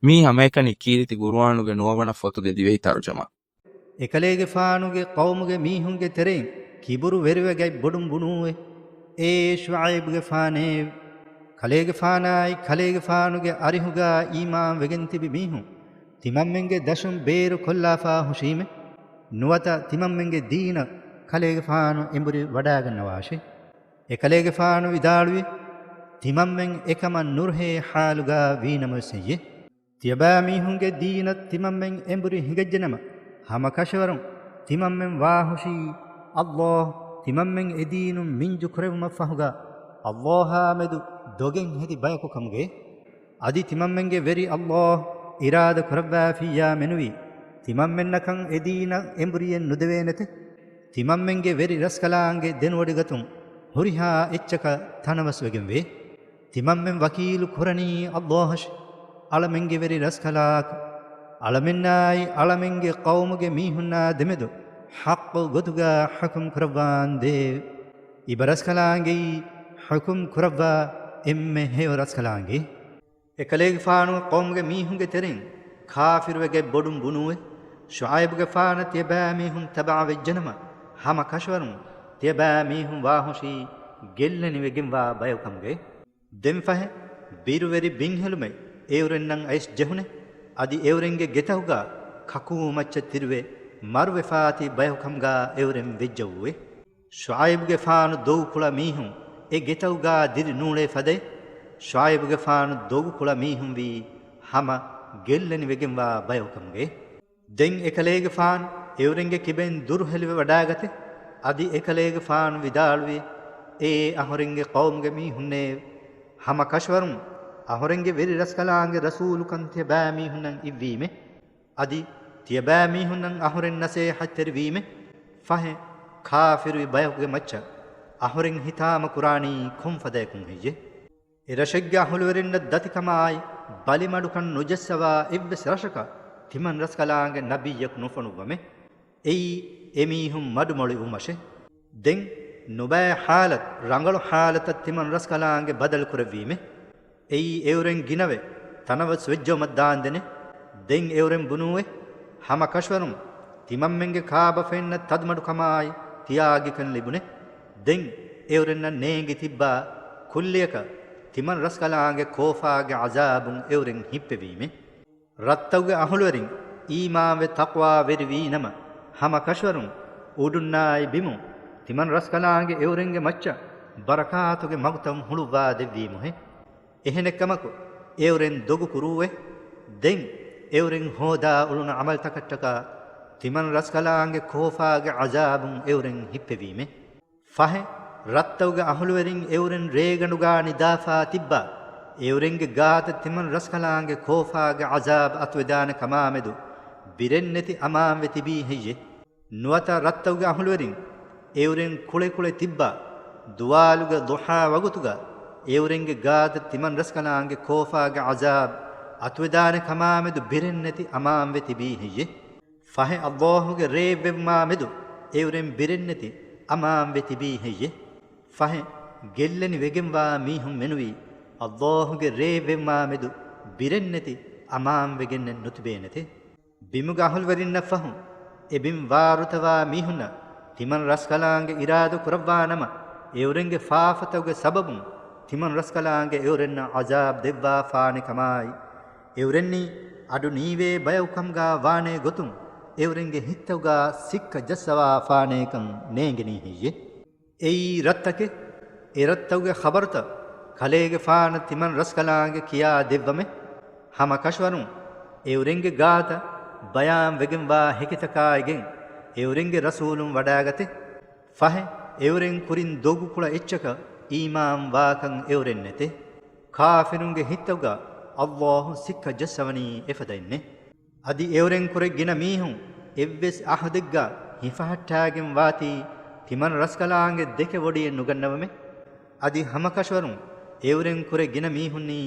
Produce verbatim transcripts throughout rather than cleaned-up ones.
މީ ހަމައެކަނި ކީރިތި ގުރުއާނުގެ ނުވަވަނަ ފޮތުގެ ދިވެހި ތަރުޖަމާ. އެކަލޭގެފާނުގެ ޤައުމުގެ މީހުންގެ ތެރެއިން ކިބުރުވެރިވެގަތް ބޮޑުން ބުނޫއެ، އޭ ޝުޢައިބުގެފާނޭ! ކަލޭގެފާނާއި ކަލޭގެފާނުގެ އަރިހުގާ އީމާން ވެގެން ތިބި މީހުން ތިމަންމެންގެ ދަށުން ބޭރު ކޮށްލާފާ ހުށީމެ، ނުވަތަ ތިމަންމެންގެ ދީނަށް ކަލޭގެފާނު އެނބުރި ވަޑާގަންނަވާށޭ. އެކަލޭގެފާނު ވިދާޅުވި، ތިމަންމެން އެކަމަށް ނުރުހޭ ޙާލުގާ ވީނަމަވެސް ހެއްޔޭ؟ ތިޔަބައިމީހުންގެ ދީނަށް ތިމަންމެން އެނބުރި ހިނގައްޖެނަމަ، ހަމަކަށަވަރުން ތިމަންމެން ވާހުށީ، ﷲ ތިމަންމެން އެދީނުން މިންޖު ކުރެވުމަށްފަހުގާ، ﷲއާ މެދު ދޮގެއް ހެދި ބަޔަކު ކަމުގައޭ. އަދި ތިމަންމެންގެ ވެރި ﷲ އިރާދަ ކުރައްވާފިއްޔާ މެނުވީ، ތިމަންމެންނަކަށް އެދީނަށް އެނބުރިއެއް ނުދެވޭނެތެ. ތިމަންމެންގެ ވެރި ރަސްކަލާނގެ ދެނެވޮޑިގަތުން ހުރިހާ އެއްޗަކަށް ތަނަވަސްވެގެންވޭ. ތިމަންމެން ވަކީލު ކުރަނީ ﷲއަށް. އަޅަމެންގެ ވެރި ރަސްކަލާކޮ، އަޅަމެންނާއި އަޅަމެންގެ ޤައުމުގެ މީހުންނާ ދެމެދު ޙައްޤު ގޮތުގާ ޙުކުމް ކުރައްވާންދޭ. އިބަރަސްކަލާނގެއީ ޙުކުމް ކުރައްވާ އެންމެ ހެޔޮ ރަސްކަލާނގެ. އެކަލޭގެފާނު ޤައުމުގެ މީހުންގެ ތެރެއިން ކާފިރުވެގެ ބޮޑުން ބުނޫއެ، ޝުޢައިބުގެފާނަށް ތިޔަބައިމީހުން ތަބަޢަވެއްޖެނަމަ، ހަމަ ކަށަވަރުން ތިޔަބައިމީހުން ވާހުށީ ގެއްލެނިވެގެންވާ ބަޔަކު ކަމުގައި. ދެން ފަހެ، ބިރުވެރި ބިންހެލުމެއް އެއުރެންނަށް އައިސް ޖެހުނެ، އަދި އެއުރެންގެ ގެތަކުގާ ކަކޫމައްޗަށް ތިރިވެ މަރުވެފާތި ބަޔަކު ކަމުގާ އެއުރެން ވެއްޖައޫއެ. ޝުޢައިބުގެފާނު ދޮގުކުޅަ މީހުން އެ ގެތަކުގާ ދިރި ނޫޅޭ ފަދައި، ޝުޢައިބުގެފާނު ދޮގުކުޅަ މީހުންވީ ހަމަ ގެއްލެނިވެގެންވާ ބަޔަކު ކަމުގައި. ދެން އެކަލޭގެފާނު އެއުރެންގެ ކިބައިން ދުރުހެލިވެ ވަޑާގަތެ، އަދި އެކަލޭގެފާނު ވިދާޅުވި، އޭ އަހުރެންގެ ޤައުމުގެ މީހުންނޭ! ހަމަ ކަށަވަރުން އަހުރެންގެ ވެރި ރަސްކަލާނގެ ރަސޫލުކަން ތިޔަބައިމީހުންނަށް އިއްވީމެ. އަދި ތިޔަބައިމީހުންނަށް އަހުރެން ނަސޭހަތްތެރިވީމެ، ފަހެ ކާފިރުވި ބަޔަކުގެ މައްޗަށް އަހުރެން ހިތާމަ ކުރާނީ ކޮން ފަދަޔަކުން ހެއްޔެ؟ އެ ރަށެއްގެ އަހުލުވެރިންނަށް ދަތިކަމާއި ބަލިމަޑުކަން ނުޖައްސަވާ އެއްވެސް ރަށަކަށް ތިމަން ރަސްކަލާނގެ ނަބިއްޔަކު ނުފޮނުއްވަމެ. އެއީ އެމީހުން މަޑުމޮޅި ވުމަށެ. ދެން ނުބައި ޙާލަތް ރަނގަޅު ޙާލަތަށް ތިމަން ރަސްކަލާނގެ ބަދަލު ކުރެއްވީމެ. އެއީ އެއުރެން ގިނަވެ ތަނަވަސް ވެއްޖައުމަށް ދާންދެނެ. ދެން އެއުރެން ބުނޫއެ، ހަމަ ކަށަވަރުން ތިމަންމެންގެ ކާބަފައިންނަށް ތަދުމަޑުކަމާއި ތިޔާގިކަން ލިބުނެ. ދެން އެއުރެންނަށް ނޭނގި ތިއްބާ ކުއްލިއަކަށް ތިމަން ރަސްކަލާނގެ ކޯފާގެ ޢަޒާބުން އެއުރެން ހިއްޕެވީމެ. ރަށްތަކުގެ އަހުލުވެރިން އީމާންވެ ތަޤްވާވެރިވީނަމަ، ހަމަ ކަށަވަރުން އުޑުންނާއި ބިމުން ތިމަން ރަސްކަލާނގެ އެއުރެންގެ މައްޗަށް ބަރަކާތުގެ މަގުތައް ހުޅުއްވާ ދެއްވީމުހެ. އެހެނެއްކަމަކު، އެއުރެން ދޮގު ކުރޫއެ. ދެން އެއުރެން ހޯދާ އުޅުނު ޢަމަލުތަކަށްޓަކާ ތިމަން ރަސްކަލާނގެ ކޯފާގެ ޢަޒާބުން އެއުރެން ހިއްޕެވީމެ. ފަހެ، ރަށްތަކުގެ އަހުލުވެރިން އެއުރެން ރޭގަނޑުގާ ނިދާފާ ތިއްބާ، އެއުރެންގެ ގާތަށް ތިމަން ރަސްކަލާނގެ ކޯފާގެ ޢަޒާބް އަތުވެދާނެ ކަމާމެދު ބިރެއްނެތި އަމާންވެ ތިބީ ހެއްޔެ؟ ނުވަތަ ރަށްތަކުގެ އަހުލުވެރިން އެއުރެން ކުޅެކުޅެ ތިއްބާ، ދުވާލުގެ ޟުޙާ ވަގުތުގަ އެއުރެންގެ ގާތަށް ތިމަން ރަސްކަލާނގެ ކޯފާގެ ޢަޒާބް އަތުވެދާނެ ކަމާމެދު ބިރެއްނެތި އަމާންވެ ތިބީ ހެއްޔެ؟ ފަހެ ﷲ ގެ ރޭއްވެވުމާ މެދު އެއުރެން ބިރެއްނެތި އަމާންވެ ތިބީ ހެއްޔެ؟ ފަހެ ގެއްލެނި ވެގެންވާ މީހުން މެނުވީ، ﷲ ގެ ރޭއްވެވުމާ މެދު ބިރެއްނެތި އަމާންވެގެންނެއް ނުތިބޭނެތެ. ބިމުގެ އަހުލުވެރިންނަށް ފަހު، އެ ބިން ވާރުތަވާ މީހުންނަށް ތިމަން ރަސްކަލާނގެ އިރާދަ ކުރައްވާ ނަމަ، އެއުރެންގެ ފާފަތަކުގެ ސަބަބުން ތިމަން ރަސްކަލާނގެ އެއުރެންނަށް ޢަޒާބް ދެއްވާފާނެ ކަމާއި، އެއުރެންނީ އަޑު ނީވޭ ބަޔަކު ކަމުގާ ވާނޭ ގޮތުން، އެއުރެންގެ ހިތްތަކުގާ ސިއްކަ ޖައްސަވާފާނޭކަން ނޭނގެނީ ހެއްޔެ؟ އެއީ ރަށްތަކެއް. އެ ރަށްތަކުގެ ޚަބަރުތައް ކަލޭގެފާނަށް ތިމަން ރަސްކަލާނގެ ކިޔާ ދެއްވަމެ. ހަމަ ކަށަވަރުން އެއުރެންގެ ގާތަށް ބަޔާން ވެގެންވާ ހެކިތަކާއިގެން އެއުރެންގެ ރަސޫލުން ވަޑާގަތެ. ފަހެ، އެއުރެން ކުރިން ދޮގުކުޅަ އެއްޗަކަށް އީމާން ވާކަން އެއުރެން ނެތެ. ކާފިރުންގެ ހިތްތަކުގަ ﷲ ސިއްކަ ޖައްސަވަނީ އެފަދައިންނެ. އަދި އެއުރެން ކުރެ ގިނަ މީހުން އެއްވެސް އަހުދެއްގަ ހިފަހައްޓާގެން ވާތީ ތިމަން ރަސްކަލާނގެ ދެކެ ވޮޑިއެއް ނުގަންނަވަމެ. އަދި ހަމަކަށަވަރުން އެއުރެން ކުރެ ގިނަ މީހުންނީ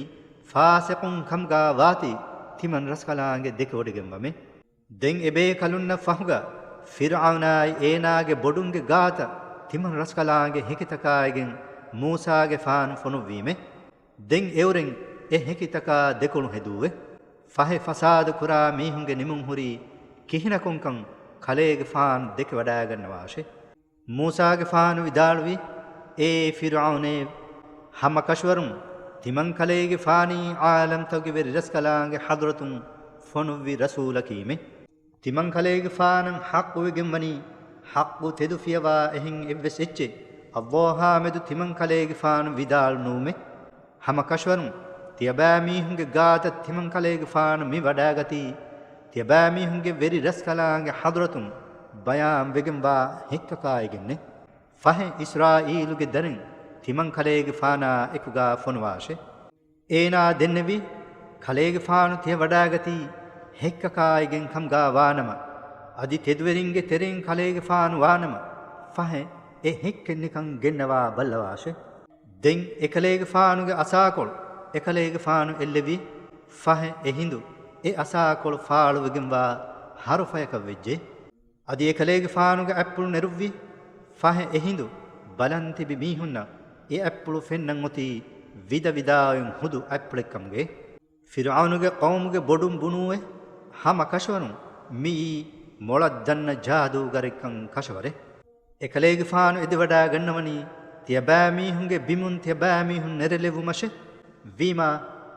ފާސިޤުން ކަމުގާ ވާތީ ތިމަން ރަސްކަލާނގެ ދެކެ ވޮޑިގެންވަމެ. ދެން އެބޭކަލުންނަށް ފަހުގަ ފިރްޢައުނާއި އޭނާގެ ބޮޑުންގެ ގާތަށް ތިމަން ރަސްކަލާނގެ ހެކިތަކާއިގެން މޫސާގެފާނު ފޮނުއްވީމެ. ދެން އެއުރެން އެ ހެކިތަކާ ދެކޮޅު ހެދޫވެ. ފަހެ ފަސާދަ ކުރާ މީހުންގެ ނިމުން ހުރީ ކިހިނަކުންކަން ކަލޭގެފާނު ދެކެވަޑައިގަންނަވާށެ. މޫސާގެފާނު ވިދާޅުވީ، އޭ ފިރުޢައުނޭ! ހަމަކަށަވަރުން ތިމަންކަލޭގެފާނީ ޢާލަމްތަކުގެ ވެރިރަސްކަލާނގެ ޙަޟްރަތުން ފޮނުއްވި ރަސޫލަކީމެ. ތިމަންކަލޭގެފާނަށް ޙައްޤު ވެގެންވަނީ، ޙައްޤު ތެދު ފިޔަވާ އެހެން އެއްވެސް އެއްޗެއް ﷲ އާ މެދު ތިމަންކަލޭގެފާނު ވިދާޅު ނޫމެ. ހަމަކަށަވަރުން ތިޔަބައިމީހުންގެ ގާތަށް ތިމަންކަލޭގެފާނު މި ވަޑައިގަތީ، ތިޔަބައިމީހުންގެ ވެރި ރަސްކަލާނގެ ޙަޟްރަތުން ބަޔާން ވެގެންވާ ހެއްކަކާއިގެންނެ. ފަހެ އިސްރާއީލުގެ ދަރިން ތިމަންކަލޭގެފާނާ އެކުގާ ފޮނުވާށެ. އޭނާ ދެންނެވީ، ކަލޭގެފާނު ތިޔަ ވަޑައިގަތީ ހެއްކަކާއިގެން ކަމުގާ ވާނަމަ، އަދި ތެދުވެރިންގެ ތެރެއިން ކަލޭގެފާނު ވާނަމަ، ފަހެ އެ ހެއްކެއް ނިކަން ގެންނަވާ ބައްލަވާށެ. ދެން އެކަލޭގެފާނުގެ އަސާކޮޅު އެކަލޭގެފާނު އެއްލެވި، ފަހެ އެ ހިނދު އެ އަސާކޮޅު ފާޅުވެގެންވާ ހަރުފަޔަކަށް ވެއްޖެ. އަދި އެކަލޭގެފާނުގެ އަތްޕުޅު ނެރުއްވި، ފަހެ އެ ހިނދު ބަލަން ތިބި މީހުންނަށް އެ އަތްޕުޅު ފެންނަން އޮތީ ވިދަ ވިދާއިން ހުދު އަތްޕުޅެއްކަމުގެ. ފިރުޢައުނުގެ ޤައުމުގެ ބޮޑުން ބުނޫއެ، ހަމަ ކަށަވަރުން މިއީ މޮޅަށް ދަންނަ ޖާދޫގަރެއްކަން ކަށަވަރެއް. އެކަލޭގެފާނު އެދިވަޑައިގަންނަވަނީ ތިޔަބައިމީހުންގެ ބިމުން ތިޔަބައިމީހުން ނެރެލެވުމަށެ. ވީމާ،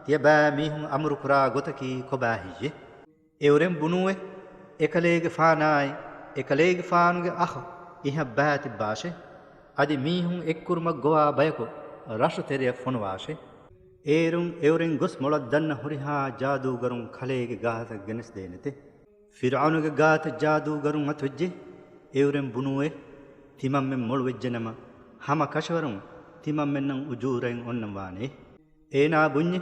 ތިޔަބައިމީހުން އަމުރުކުރާ ގޮތަކީ ކޮބާހެއްޔެ؟ އެއުރެން ބުނޫއެ، އެކަލޭގެފާނާއި އެކަލޭގެފާނުގެ އަޚަށް އިހަށް ބައިތިއްބާށެ. އަދި މީހުން އެއްކުރުމަށް ގޮވާ ބަޔަކު ރަށު ތެރެއަށް ފޮނުވާށެ. އޭރުން އެއުރެން ގޮސް މޮޅަށް ދަންނަ ހުރިހާ ޖާދޫގަރުން ކަލޭގެ ގާތަށް ގެނެސްދޭނެތެ. ފިރުޢައުނުގެ ގާތަށް ޖާދޫގަރުން އަތުވެއްޖެ. އެއުރެން ބުނޫއެ، ތިމަންމެން މޮޅުވެއްޖެނަމަ، ހަމަ ކަށަވަރުން ތިމަންމެންނަށް އުޖޫރައެއް އޮންނަން ވާނެ. އޭނާ ބުންޏެ،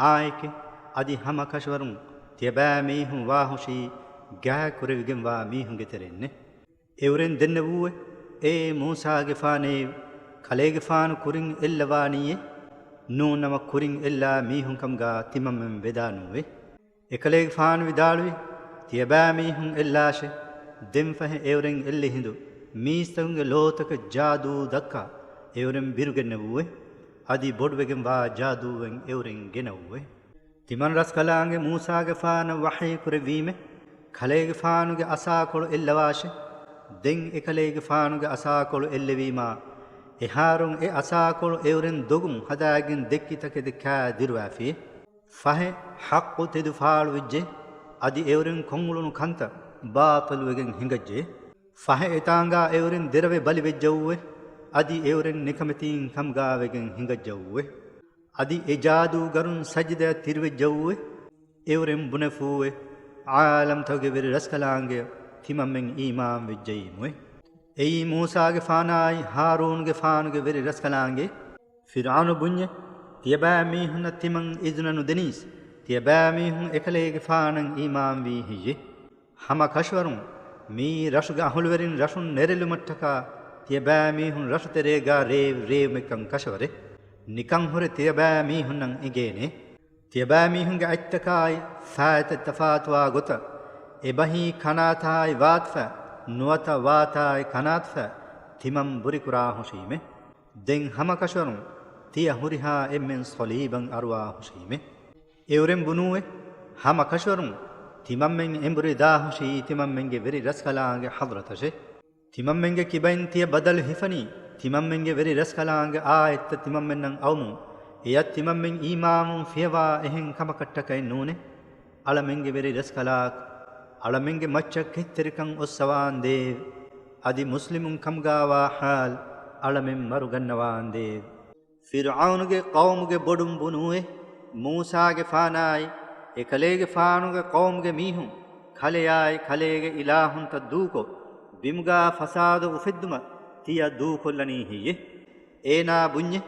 އާއެކެ، އަދި ހަމަ ކަށަވަރުން ތިޔަބައިމީހުން ވާހުށީ ގާތް ކުރެވިގެންވާ މީހުންގެ ތެރެއިންނެ. އެއުރެން ދެންނެވޫއެ، އޭ މޫސާގެފާނޭ، ކަލޭގެފާނު ކުރިން އެއްލަވާނީއޭ. ނޫންނަމަ ކުރިން އެއްލާ މީހުން ކަމުގާ ތިމަންމެން ވެދާނޫއޭ. އެކަލޭގެފާނު ވިދާޅުވި، ތިޔަބައިމީހުން އެއްލާށޭ. ދެންފަހެ އެއުރެން އެއްލި ހިނދު މީސްތަކުންގެ ލޯތަކަށް ޖާދޫ ދައްކާ އެއުރެން ބިރުގެންނެވޫއެ. އަދި ބޮޑުވެގެންވާ ޖާދޫއެއް އެއުރެން ގެނައުއެ. ތިމަން ރަސްކަލާނގެ މޫސާގެފާނަށް ވަޙީ ކުރެއްވީމެ، ކަލޭގެފާނުގެ އަސާކޮޅު އެއްލަވާށެ. ދެން އެކަލޭގެފާނުގެ އަސާކޮޅު އެއްލެވީމާ، އެހާރުން އެ އަސާކޮޅު އެއުރެން ދޮގުން ހަދާގެން ދެއްކި ތަކެތި ކާ ދިރުވާފި. ފަހެ ޙައްޤު ތެދު ފާޅުވެއްޖެ. އަދި އެއުރެން ކޮށްއުޅުނު ކަންތައް ބާޠިލުވެގެން ހިނގައްޖެ. ފަހެ އެތާނގާ އެއުރެން ދެރަވެ ބަލިވެއްޖައޫއެ. އަދި އެއުރެން ނިކަމެތީން ކަމުގާވެގެން ހިނގައްޖައޫއެ. އަދި އެ ޖާދޫގަރުން ސަޖިދައަށް ތިރިވެއްޖައޫއެ. އެއުރެން ބުނެފޫއެ، ޢާލަމްތަކުގެ ވެރި ރަސްކަލާނގެ ތިމަންމެން އީމާން ވެއްޖައީމުއެ. އެއީ މޫސާގެފާނާއި ހާރޫނުގެފާނުގެ ވެރި ރަސްކަލާނގެ. ފިރްޢައުނު ބުންޏެ، ތިޔަބައިމީހުންނަށް ތިމަން އިޒުނަ ނުދެނީސް، ތިޔަބައިމީހުން އެކަލޭގެފާނަށް އީމާންވީ ހެއްޔެ؟ ހަމަ ކަށަވަރުން މިއީ ރަށުގެ އަހުލުވެރިން ރަށުން ނެރެލުމަށްޓަކާ ތިޔަބައިމީހުން ރަށުތެރޭގާ ރޭވި ރޭވުމެއްކަން ކަށަވަރެއް. ނިކަން ހުރެ ތިޔަބައިމީހުންނަށް އެނގޭނެ. ތިޔަބައިމީހުންގެ އަތްތަކާއި ފައިތައް ތަފާތުވާ ގޮތަށް، އެބަހީ ކަނާތާއި ވާތުފަ، ނުވަތަ ވާތާއި ކަނާތުފަ ތިމަން ބުރިކުރާ ހުށީމެ. ދެން ހަމަކަށަވަރުން ތިޔަ ހުރިހާ އެންމެން ޞަލީބަށް އަރުވާ ހުށީމެ. އެއުރެން ބުނޫއެ، ހަމަކަށަވަރުން ތިމަންމެން އެނބުރި ދާ ހުށީ ތިމަންމެންގެ ވެރި ރަސްކަލާނގެ ޙަޟްރަތަށެ. ތިމަންމެންގެ ކިބައިން ތިޔަ ބަދަލު ހިފަނީ، ތިމަންމެންގެ ވެރި ރަސްކަލާނގެ އާޔަތްތައް ތިމަންމެންނަށް އައުމުން، އެޔަށް ތިމަންމެން އީމާންވުން ފިޔަވާ އެހެން ކަމަކަށްޓަކައެއް ނޫނޭ. އަޅަމެންގެ ވެރި ރަސްކަލާކޮ، އަޅަމެންގެ މައްޗަށް ކެތްތެރިކަން އޮއްސަވާނދޭވެ! އަދި މުސްލިމުން ކަމުގާވާ ޙާލު އަޅަމެން މަރުގަންނަވާނދޭވެ! ފިރްޢައުނުގެ ޤައުމުގެ ބޮޑުން ބުނޫއެ، މޫސާގެފާނާއި އެކަލޭގެފާނުގެ ޤައުމުގެ މީހުން ކަލެޔާއި ކަލޭގެ އިލާހުންތައް ދޫކޮށް، ބިމުގާ ފަސާދަ އުފެއްދުމަށް ތިޔަ ދޫކޮށްލަނީ ހެއްޔެ؟ އޭނާ ބުންޏެ،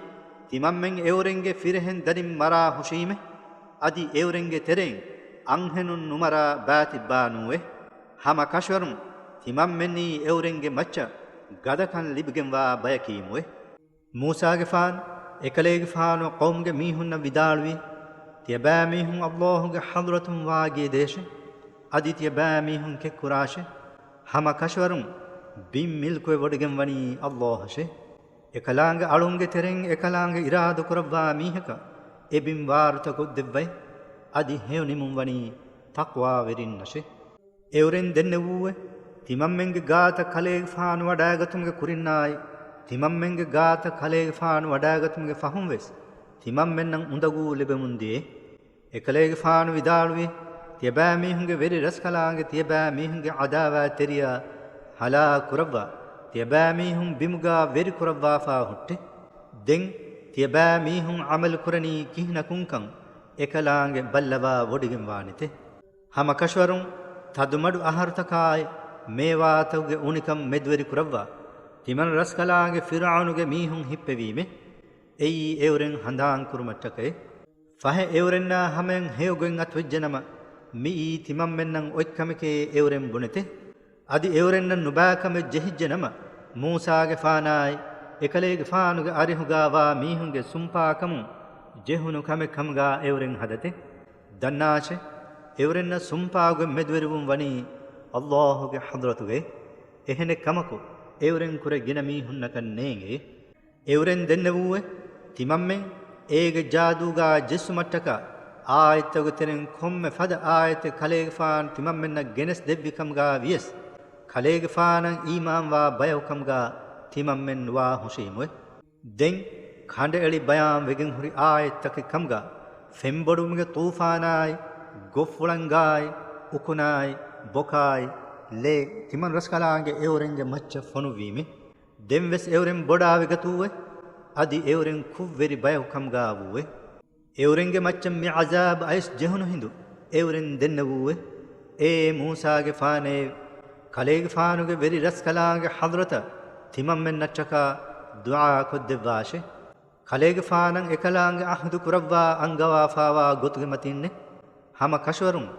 ތިމަންމެން އެއުރެންގެ ފިރިހެން ދަރިން މަރާ ހުށީމެ. އަދި އެއުރެންގެ ތެރެއިން އަންހެނުން ނުމަރާ ބައިތިއްބާނޫއެ. ހަމަ ކަށަވަރުން ތިމަންމެންނީ އެއުރެންގެ މައްޗަށް ގަދަކަން ލިބިގެންވާ ބަޔަކީމުއެ. މޫސާގެފާނު އެކަލޭގެފާނު ޤައުމުގެ މީހުންނަށް ވިދާޅުވީ، ތިޔަބައިމީހުން ﷲ ގެ ޙަޟްރަތުން ވާގިޔަދޭށެ. އަދި ތިޔަބައިމީހުން ކެއްކުރާށެ. ހަމަ ކަށަވަރުން ބިން މިލްކުވެވޮޑިގެންވަނީ ﷲ އަށެ. އެކަލާނގެ އަޅުންގެ ތެރެއިން އެކަލާނގެ އިރާދަކުރައްވާ މީހަކަށް އެ ބިން ވާރުތަކޮށްދެއްވައި، އަދި ހެޔޮ ނިމުން ވަނީ ތަޤްވާވެރިންނަށޭ. އެއުރެން ދެންނެވޫއޭ، ތިމަންމެންގެ ގާތަށް ކަލޭގެފާނު ވަޑައިގަތުމުގެ ކުރިންނާއި، ތިމަންމެންގެ ގާތަށް ކަލޭގެފާނު ވަޑައިގަތުމުގެ ފަހުން ވެސް ތިމަންމެންނަށް އުނދަގޫ ލިބެމުން ދިޔައޭ. އެކަލޭގެފާނު ވިދާޅުވި، ތިޔަބައިމީހުންގެ ވެރި ރަސްކަލާނގެ ތިޔަބައިމީހުންގެ ޢަދާވާތްތެރިޔާ ހަލާކު ކުރައްވާ، ތިޔަބައިމީހުން ބިމުގާ ވެރި ކުރައްވާފާ ހުއްޓޭ. ދެން ތިޔަބައިމީހުން ޢަމަލު ކުރަނީ ކިހިނަކުންކަން އެކަލާނގެ ބައްލަވާ ވޮޑިގެން ވާނެތެ. ހަމަ ކަށަވަރުން ތަދުމަޑު އަހަރުތަކާއި މޭވާތަކުގެ އުނިކަން މެދުވެރި ކުރައްވާ، ތިމަން ރަސްކަލާނގެ ފިރުޢައުނުގެ މީހުން ހިއްޕެވީމެ. އެއީ އެއުރެން ހަނދާން ކުރުމަށްޓަކައި. ފަހެ އެއުރެންނާ ހަމަޔަށް ހެޔޮ ގޮތް އަތުވެއްޖެނަމަ، މިއީ ތިމަންމެންނަށް އޮތްކަމެކޭ އެއުރެން ބުނެތެ. އަދި އެއުރެންނަށް ނުބައިކަމެއް ޖެހިއްޖެނަމަ، މޫސާގެފާނާއި އެކަލޭގެފާނުގެ އަރިހުގާ ވާ މީހުންގެ ސުންޕާކަމުން ޖެހުނު ކަމެއް ކަމުގާ އެއުރެން ހަދަތެ. ދަންނާށެ! އެއުރެންނަށް ސުންޕާގޮތް މެދުވެރިވުން ވަނީ ﷲ ގެ ޙަޟްރަތުގައި. އެހެނެއް ކަމަކު، އެއުރެން ކުރެ ގިނަ މީހުންނަކަށް ނޭނގޭ. އެއުރެން ދެންނެވޫއެ، ތިމަންމެން އޭގެ ޖާދޫގާ ޖެއްސުމަށްޓަކާ، އާޔަތްތަކުގެ ތެރެއިން ކޮންމެ ފަދަ އާޔަތެއް ކަލޭގެފާނު ތިމަންމެންނަށް ގެނެސް ދެއްވި ކަމުގާ ވިޔަސް، ކަލޭގެފާނަށް އީމާންވާ ބަޔަކު ކަމުގާ ތިމަންމެން ނުވާ ހުށީމުއެ. ދެން ކަނޑައެޅި ބަޔާން ވެގެން ހުރި އާޔަތްތަކެއް ކަމުގާ، ފެންބޮޑުވުމުގެ ޠޫފާނާއި، ގޮށްފުޅަންގާއި، އުކުނާއި، ބޮކާއި، ލޭ، ތިމަން ރަސްކަލާނގެ އެއުރެންގެ މައްޗަށް ފޮނުއްވީމެ. ދެން ވެސް އެއުރެން ބޮޑާވި ގަތޫއެ، އަދި އެއުރެން ކުށްވެރި ބަޔަކު ކަމުގާ ވޫއެ. އެއުރެންގެ މައްޗަށް މި ޢަޒާބު އައިސް ޖެހުނު ހިނދު، އެއުރެން ދެންނެވޫއެ، އޭ މޫސާގެފާނޭ، ކަލޭގެފާނުގެ ވެރި ރަސްކަލާނގެ ޙަޟްރަތަށް ތިމަންމެންނަށްޓަކާ ދުޢާ ކޮށްދެއްވާށެ. ކަލޭގެފާނަށް އެކަލާނގެ ޢަހުދު ކުރައްވާ އަންގަވާފާވާ ގޮތުގެ މަތީންނެ. ހަމަ ކަށަވަރުން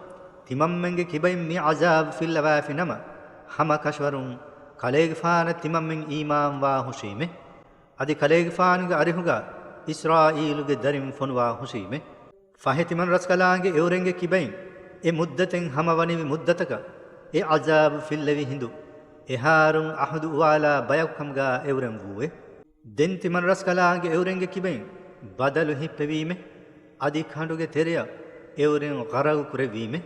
ތިމަންމެންގެ ކިބައިން މި ޢަޒާބު ފިއްލަވާފި ނަމަ، ހަމަ ކަށަވަރުން ކަލޭގެފާނަށް ތިމަންމެން އީމާންވާ ހުށީމެ. އަދި ކަލޭގެފާނުގެ އަރިހުގާ އިސްރާއީލުގެ ދަރިން ފޮނުވާ ހުށީމެ. ފަހެ ތިމަން ރަސްކަލާނގެ އެއުރެންގެ ކިބައިން އެ މުއްދަތެއް ހަމަވަނިވި މުއްދަތަކަށް އެ ޢަޒާބު ފިއްލެވި ހިނދު، އެހާރުން ޢަހުދު އުވާލާ ބަޔަކު ކަމުގާ އެއުރެން ވޫއެ. ދެން ތިމަން ރަސްކަލާނގެ އެއުރެންގެ ކިބައިން ބަދަލު ހިއްޕެވީމެ. އަދި ކަނޑުގެ ތެރެއަށް އެއުރެން ޣަރަޤު ކުރެއްވީމެ.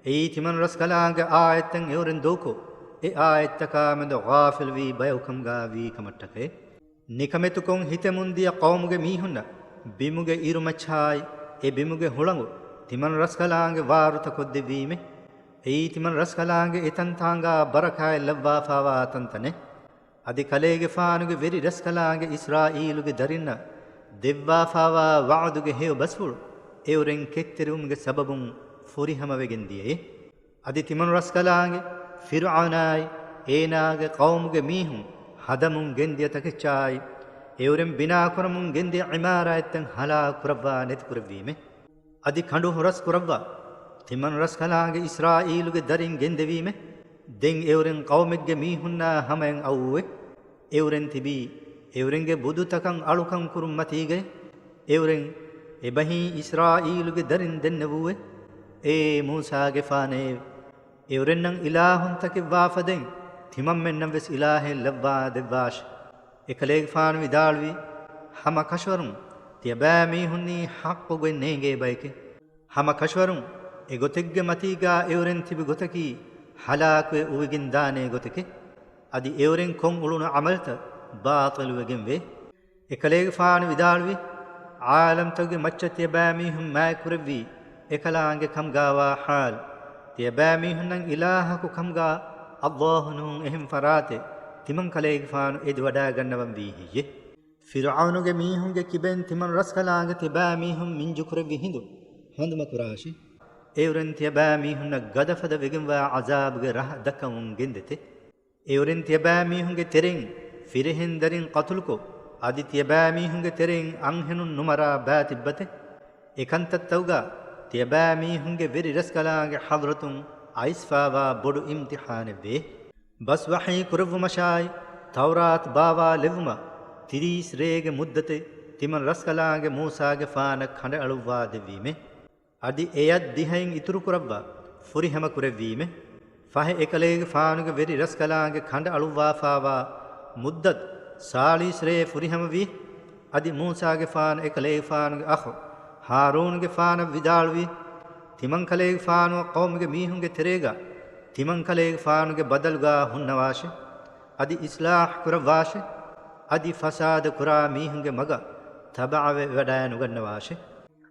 އެއީ ތިމަން ރަސްކަލާނގެ އާޔަތްތައް އެއުރެން ދޫކޮށް، އެ އާޔަތްތަކާ މެދު ޣާފިލުވީ ބަޔަކު ކަމުގާ ވީ ކަމަށްޓަކައި. ނިކަމެތިކޮށް ހިތެމުންދިޔަ ޤައުމުގެ މީހުންނަށް ބިމުގެ އިރުމައްޗާއި، އެ ބިމުގެ ހުޅަނގު ތިމަން ރަސްކަލާނގެ ވާރުތަ ކޮށްދެއްވީމެ. އެއީ ތިމަން ރަސްކަލާނގެ އެތަންތާނގާ ބަރަކާތް ލައްވާފާވާ ތަންތަނެއް. އަދި ކަލޭގެފާނުގެ ވެރި ރަސްކަލާނގެ އިސްރާއީލުގެ ދަރިންނަށް ދެއްވާފާވާ ވަޢުދުގެ ހެޔޮ ބަސްފުޅު އެއުރެން ކެތްތެރިވުމުގެ ސަބަބުން ފުރިހަމަވެގެން ދިޔައޭ. އަދި ތިމަން ރަސްކަލާނގެ ފިރުޢައުނާއި، އޭނާގެ ޤައުމުގެ މީހުން ހަދަމުން ގެންދިޔަ ތަކެއްޗާއި، އެއުރެން ބިނާކުރަމުން ގެންދިޔަ ޢިމާރާތްތައް ހަލާކު ކުރައްވާ ނެތިކުރެއްވީމެ. އަދި ކަނޑު ހުރަސް ކުރައްވާ، ތިމަން ރަސްކަލާނގެ އިސްރާއީލުގެ ދަރިން ގެންދެވީމެ. ދެން އެއުރެން ޤައުމެއްގެ މީހުންނާ ހަމަޔަށް އައުއެ. އެއުރެން ތިބީ، އެއުރެންގެ ބުދުތަކަށް އަޅުކަން ކުރުން މަތީގައި. އެއުރެން އެބަހީ އިސްރާއީލުގެ ދަރިން ދެންނެވޫއެ. އޭ މޫސާގެފާނޭ! އެއުރެންނަށް އިލާހުންތަކެއް ވާފަދައިން، ތިމަންމެންނަށް ވެސް އިލާހެއް ލައްވާ ދެއްވާށެ. އެކަލޭގެފާނު ވިދާޅުވީ، ހަމަ ކަށަވަރުން ތިޔަބައިމީހުންނީ ޙައްޤުގޮތް ނޭނގޭ ބަޔެކޭ. ހަމަ ކަށަވަރުން އެގޮތެއްގެ މަތީގާ އެއުރެން ތިބި ގޮތަކީ ހަލާކުވެ އުވިގެން ދާނޭ ގޮތެކޭ. އަދި އެއުރެން ކޮށް އުޅުނު ޢަމަލުތައް ބާޠިލުވެގެންވޭ. އެކަލޭގެފާނު ވިދާޅުވީ، ޢާލަމްތަކުގެ މައްޗަށް ތިޔަބައިމީހުން މާތްކުރެއްވީ އެކަލާނގެ ކަމުގާވާ ޙާލު. ތިޔަބައިމީހުންނަށް އިލާހަކު ކަމުގާ ﷲ ނޫން އެހެން ފަރާތެއް ތިމަން ކަލޭގެފާނު އެދިވަޑައިގަންނަވަންވީ ހެއްޔޭ؟ ފިރުޢައުނުގެ މީހުންގެ ކިބައިން ތިމަން ރަސްކަލާނގެ ތިޔަބައިމީހުން މިންޖުކުރެއްވި ހިނދު ހަނދުމަކުރާށި. އެއުރެން ތިޔަބައިމީހުންނަށް ގަދަފަދަ ވެގެންވާ ޢަޒާބުގެ ރަހަ ދައްކަމުން ގެންދެތެ. އެއުރެން ތިޔަބައިމީހުންގެ ތެރެއިން ފިރިހެން ދަރިން ޤަތުލުކޮށް، އަދި ތިޔަބައިމީހުންގެ ތެރެއިން އަންހެނުން ނުމަރާ ބައިތިއްބަތެ؟ އެކަންތައްތައުގާ ތިޔަބައިމީހުންގެ ވެރި ރަސްކަލާނގެ ޙަޟްރަތުން އައިސްފާވާ ބޮޑު އިމްތިޙާނެއްވޭ. ބަސް ވަޙީ ކުރެއްވުމަށާއި، ތައުރާތު ބާވާލެއްވުމަށް ތިރީސް ރޭގެ މުއްދަތެއް ތިމަން ރަސްކަލާނގެ މޫސާގެފާނަށް ކަނޑައަޅުއްވާ ދެއްވީމެ. އަދި އެޔަށް ދިހައިން އިތުރުކުރައްވާ ފުރިހަމަ ކުރެއްވީމެ. ފަހެ އެކަލޭގެފާނުގެ ވެރި ރަސްކަލާނގެ ކަނޑައަޅުއްވާފާވާ މުއްދަތު ސާޅީސް ރޭ ފުރިހަމަވީ. އަދި މޫސާގެފާނު އެކަލޭގެފާނުގެ އަޚު ހާރޫނުގެފާނަށް ވިދާޅުވީ، ތިމަންކަލޭގެފާނު ޤައުމުގެ މީހުންގެ ތެރޭގަ ތިމަންކަލޭގެފާނުގެ ބަދަލުގަ ހުންނަވާށެ. އަދި އިޞްލާޙް ކުރައްވާށެ. އަދި ފަސާދަ ކުރާ މީހުންގެ މަގަށް ތަބަޢަވެ ވަޑައިނުގަންނަވާށެ.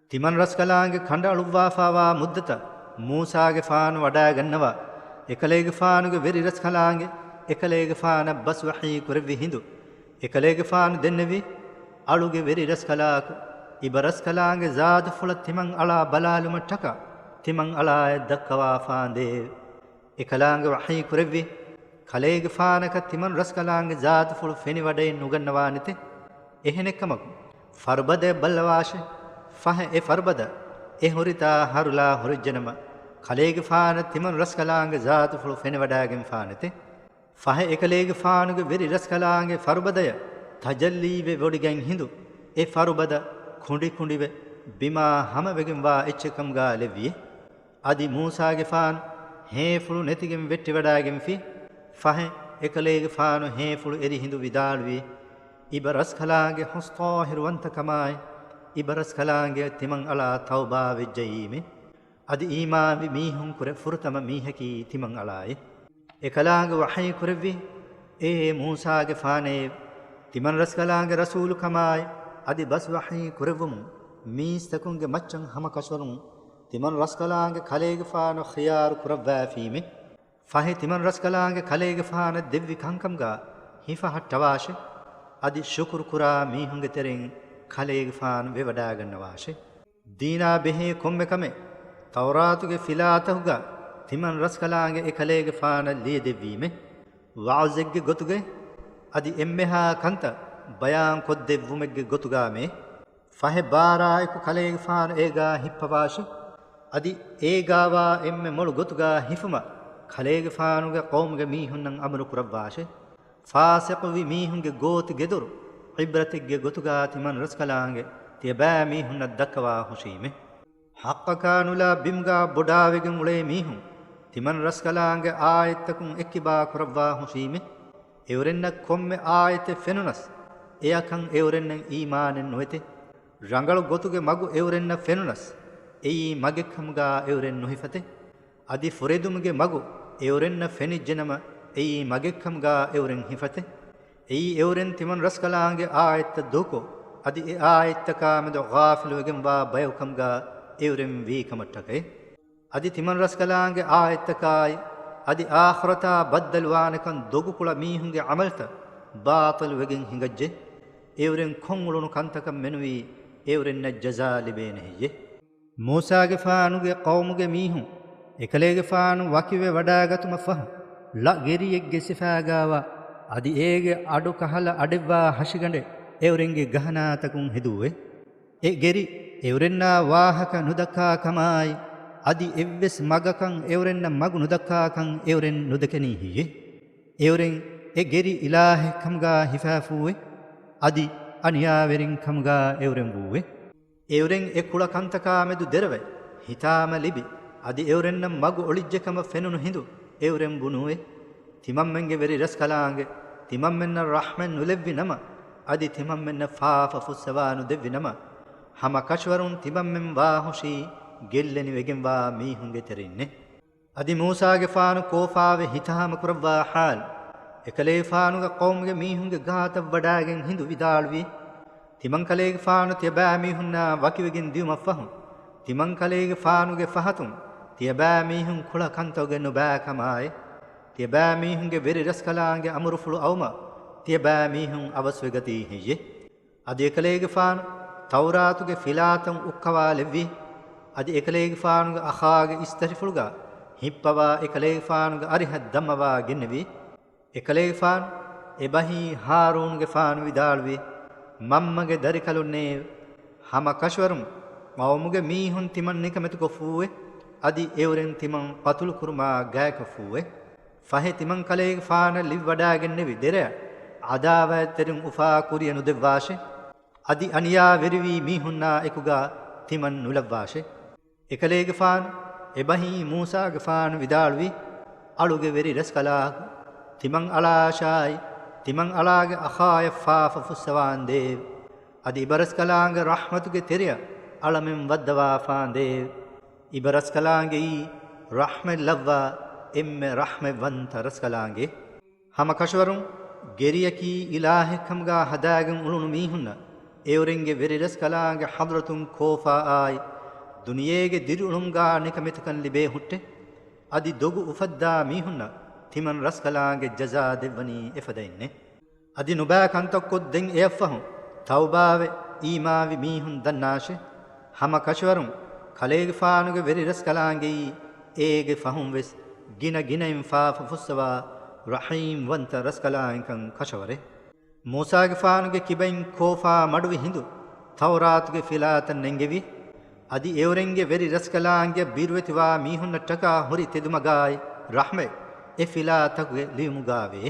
ތިމަން ރަސްކަލާނގެ ކަނޑައަޅުއްވާފައިވާ މުއްދަތަށް މޫސާގެފާނު ވަޑައިގަންނަވާ، އެކަލޭގެފާނުގެ ވެރި ރަސްކަލާނގެ އެކަލޭގެފާނަށް ބަސް ވަޙީ ކުރެއްވި ހިނދު، އެކަލޭގެފާނު ދެންނެވި، އަޅުގެ ވެރި ރަސްކަލާކު، އިބަރަސްކަލާނގެ ޒާތުފުޅަށް ތިމަން އަޅާ ބަލާލުމަށްޓަކާ، ތިމަން އަޅާއަށް ދައްކަވާފާނދޭވެ. އެކަލާނގެ ވަޙީ ކުރެއްވި، ކަލޭގެފާނަކަށް ތިމަން ރަސްކަލާނގެ ޒާތުފުޅު ފެނިވަޑައެއް ނުގަންނަވާނެތެ. އެހެނެއްކަމަކު، ފަރުބަދައަށް ބައްލަވާށެ. ފަހެ އެ ފަރުބަދަ އެ ހުރިތާ ހަރުލާ ހުރެއްޖެނަމަ، ކަލޭގެފާނަށް ތިމަން ރަސްކަލާނގެ ޒާތުފުޅު ފެނިވަޑައިގެންފާނެތެ. ފަހެ އެކަލޭގެފާނުގެ ވެރި ރަސްކަލާނގެ ފަރުބަދަޔަށް ތަޖައްލީވެ ވޮޑިގެން ހިނދު، އެ ފަރުބަދަ ކުނޑިކުނޑިވެ ބިމާ ހަމަވެގެންވާ އެއްޗެއްކަމުގާ ލެއްވިއެ. އަދި މޫސާގެފާނު ހޭފުޅު ނެތިގެން ވެއްޓިވަޑައިގެންފި. ފަހެ އެކަލޭގެފާނު ހޭފުޅު އެރި ހިނދު ވިދާޅުވި، އިބަރަސްކަލާނގެ ހުސްޠާހިރުވަންތަކަމާއި، އިބަރަސްކަލާނގެ ތިމަން އަޅާ ތައުބާ ވެއްޖައީމެ. އަދި އީމާންވި މީހުން ކުރެ ފުރަތަމަ މީހަކީ ތިމަން އަޅާއެ. އެކަލާނގެ ވަޙީ ކުރެއްވި، އޭ މޫސާގެފާނޭ، ތިމަން ރަސްކަލާނގެ ރަސޫލުކަމާއި، އަދި ބަސް ވަޙީ ކުރެއްވުމުން މީސްތަކުންގެ މައްޗަށް ހަމަކަށަވަރުން ތިމަން ރަސްކަލާނގެ ކަލޭގެފާނު ޚިޔާރު ކުރައްވައިފީމެ. ފަހެ ތިމަން ރަސްކަލާނގެ ކަލޭގެފާނަށް ދެއްވި ކަންކަމުގާ ހިފަހައްޓަވާށެ. އަދި ޝުކުރު ކުރާ މީހުންގެ ތެރެއިން ކަލޭގެފާނު ވެވަޑައިގަންނަވާށެ. ދީނާ ބެހޭ ކޮންމެ ކަމެއް ތައުރާތުގެ ފިލާތަކުގާ ތިމަން ރަސްކަލާނގެ އެކަލޭގެފާނަށް ލިޔެދެއްވީމެ. ވަޢުޒެއްގެ ގޮތުގައި އަދި އެންމެހާ ކަންތައް ބަޔާން ކޮށްދެއްވުމެއްގެ ގޮތުގާމެ. ފަހެ ބާރާއެކު ކަލޭގެފާނު އޭގާ ހިއްޕަވާށެ. އަދި އޭގާވާ އެންމެ މޮޅު ގޮތުގާ ހިފުމަށް ކަލޭގެފާނުގެ ޤައުމުގެ މީހުންނަށް އަމުރު ކުރައްވާށެ. ފާސިޤުވި މީހުންގެ ގޯތި ގެދޮރު ޢިބްރަތެއްގެ ގޮތުގާ ތިމަން ރަސްކަލާނގެ ތިޔަބައިމީހުންނަށް ދައްކަވާ ހުށީމެ. ޙައްޤަކާ ނުލާ ބިމުގާ ބޮޑާވެގެން އުޅޭ މީހުން ތިމަން ރަސްކަލާނގެ އާޔަތްތަކުން އެއްކިބާ ކުރައްވާ ހުށީމެ. އެއުރެންނަށް ކޮންމެ އާޔަތެއް ފެނުނަސް، އެއަކަށް އެއުރެންނަށް އީމާނެއް ނުވެތެ. ރަނގަޅު ގޮތުގެ މަގު އެއުރެންނަށް ފެނުނަސް، އެއީ މަގެއްކަމުގާ އެއުރެން ނުހިފަތެ. އަދި ފުރެދުމުގެ މަގު އެއުރެންނަށް ފެނިއްޖެނަމަ، އެއީ މަގެއްކަމުގާ އެއުރެން ހިފަތެ. އެއީ އެއުރެން ތިމަން ރަސްކަލާނގެ އާޔަތްތައް ދޫކޮށް، އަދި އެ އާޔަތްތަކާމެދު ޣާފިލުވެގެންވާ ބަޔަކުކަމުގާ އެއުރެން ވީކަމަށްޓަކައި. އަދި ތިމަން ރަސްކަލާނގެ އާޔަތްތަކާއި، އަދި އާޚިރަތާ ބައްދަލުވާނެކަން ދޮގުކުޅަ މީހުންގެ ޢަމަލްތައް ބާޠިލުވެގެން ހިނގައްޖެ. އެއުރެން ކޮށްއުޅުނު ކަންތަކަށް މެނުވީ އެއުރެންނަށް ޖަޒާ ލިބޭނެ ހެއްޔެ؟ މޫސާގެފާނުގެ ޤައުމުގެ މީހުން އެކަލޭގެފާނު ވަކިވެ ވަޑައިގަތުމަށްފަހު، ޅަ ގެރިއެއްގެ ސިފައިގާވާ އަދި އޭގެ އަޑު ކަހަލަ އަޑެއްވާ ހަށިގަނޑެއް އެއުރެންގެ ގަހަނާތަކުން ހެދުއްވެ. އެ ގެރި އެއުރެންނާ ވާހަކަ ނުދައްކާ ކަމާއި، އަދި އެއްވެސް މަގަކަށް އެއުރެންނަށް މަގު ނުދައްކާކަން އެއުރެން ނުދެކެނީ ހެއްޔެ؟ އެއުރެން އެ ގެރި އިލާހެއްކަމުގާ ހިފާފޫއެ، އަދި އަނިޔާވެރިން ކަމުގާ އެއުރެން ވޫއެ. އެއުރެން އެ ކުޅަ ކަންތަކާމެދު ދެރަވެ ހިތާމަ ލިބި، އަދި އެއުރެންނަށް މަގު އޮޅިއްޖެކަމަށް ފެނުނު ހިނދު އެއުރެން ބުނޫއެ. ތިމަންމެންގެ ވެރި ރަސްކަލާނގެ، ތިމަންމެންނަށް ރަޙްމަތް ނުލެއްވި ނަމަ، އަދި ތިމަންމެންނަށް ފާފަ ފުއްސަވާ ނުދެއްވި ނަމަ، ހަމަ ކަށަވަރުން ތިމަންމެން ވާހުށީ ގެއްލެނިވެގެންވާ މީހުންގެ ތެރެއިންނެ. އަދި މޫސާގެފާނު ކޯފާވެ ހިތާމަކުރައްވާ ޙާލު، އެކަލޭގެފާނުގެ ޤައުމުގެ މީހުންގެ ގާތަށް ވަޑައިގެން ހިނދު ވިދާޅުވީ، ތިމަންކަލޭގެފާނު ތިޔަބައިމީހުންނާ ވަކިވެގެން ދިޔުމަށްފަހު، ތިމަންކަލޭގެފާނުގެ ފަހަތުން ތިޔަބައިމީހުން ކުޅަ ކަންތަކުގެ ނުބައިކަމާއި، ތިޔަބައިމީހުންގެ ވެރި ރަސްކަލާނގެ އަމުރުފުޅު އައުމަށް ތިޔަބައިމީހުން އަވަސްވެގަތީ ހެއްޔެ؟ އަދި އެކަލޭގެފާނު ތައުރާތުގެ ފިލާތައް އުއްކަވާލެއްވި. އަދި އެކަލޭގެފާނުގެ އަޚާގެ އިސްތަށިފުޅުގާ ހިއްޕަވާ އެކަލޭގެފާނުގެ އަރިހަށް ދަންމަވާ ގެންނެވި. އެކަލޭގެފާނު އެބަހީ ހާރޫނުގެފާނު ވިދާޅުވި، މަންމަގެ ދަރިކަލުންނޭ، ހަމަ ކަށަވަރުން ޤައުމުގެ މީހުން ތިމަން ނިކަމެތިކޮށްފޫއެ، އަދި އެއުރެން ތިމަން ޤަތުލުކުރުމާ ގާތްކޮށްފޫއެ. ފަހެ ތިމަންކަލޭގެފާނަށް ލިބިވަޑައިގެންނެވި ދެރަޔަށް ޢަދާވާތްތެރިން އުފާ ކުރިޔަށް ނުދެއްވާށެ. އަދި އަނިޔާވެރިވީ މީހުންނާ އެކުގާ ތިމަން ނުލައްވާށެ. އެކަލޭގެފާނު އެބަހީ މޫސާގެފާނު ވިދާޅުވީ، އަޅުގެ ވެރި ރަސްކަލާކު، ތިމަން އަޅާށާއި، ތިމަން އަޅާގެ އަޚާޔަށް ފާފަ ފުއްސަވާންދޭވެ. އަދި އިބަރަސްކަލާނގެ ރަޙްމަތުގެ ތެރެއަށް އަޅަމެން ވައްދަވާފާނދޭވެ. އިބަރަސްކަލާނގެއީ ރަޙްމަތްލައްވާ އެންމެ ރަޙްމަތްވަންތަ ރަސްކަލާނގެ. ހަމަ ކަށަވަރުން ގެރިޔަކީ އިލާހެއްކަމުގާ ހަދާގެން އުޅުނު މީހުންނަށް އެއުރެންގެ ވެރިރަސްކަލާނގެ ޙަޟްރަތުން ކޯފާ އާއި ދުނިޔޭގެ ދިރިއުޅުމުގާ ނިކަމެތިކަން ލިބޭ ހުއްޓެ. އަދި ދޮގު އުފައްދާ މީހުންނަށް ތިމަން ރަސްކަލާނގެ ޖަޒާ ދެއްވަނީ އެފަދައިންނޭ. އަދި ނުބައި ކަންތައްކޮށް ދެން އެއަށްފަހު ތައުބާވެ އީމާވި މީހުން ދަންނާށޭ. ހަމަ ކަށަވަރުން ކަލޭގެފާނުގެ ވެރި ރަސްކަލާނގެއީ އޭގެ ފަހުން ވެސް ގިނަ ގިނައިން ފާފަ ފުއްސަވާ ރަޙީމްވަންތަ ރަސްކަލާނގެކަން ކަށަވަރޭ. މޫސާގެފާނުގެ ކިބައިން ކޯފާ މަޑުވި ހިނދު ތައުރާތުގެ ފިލާތައް ނެންގެވި. އަދި އެއުރެންގެ ވެރި ރަސްކަލާނގެ ބިރުވެތިވާ މީހުންނަށްޓަކާ ހުރި ތެދުމަގާއި ރަޙްމަތް އެ ފިލާތަކުގެ ލިޔުމުގާވޭ.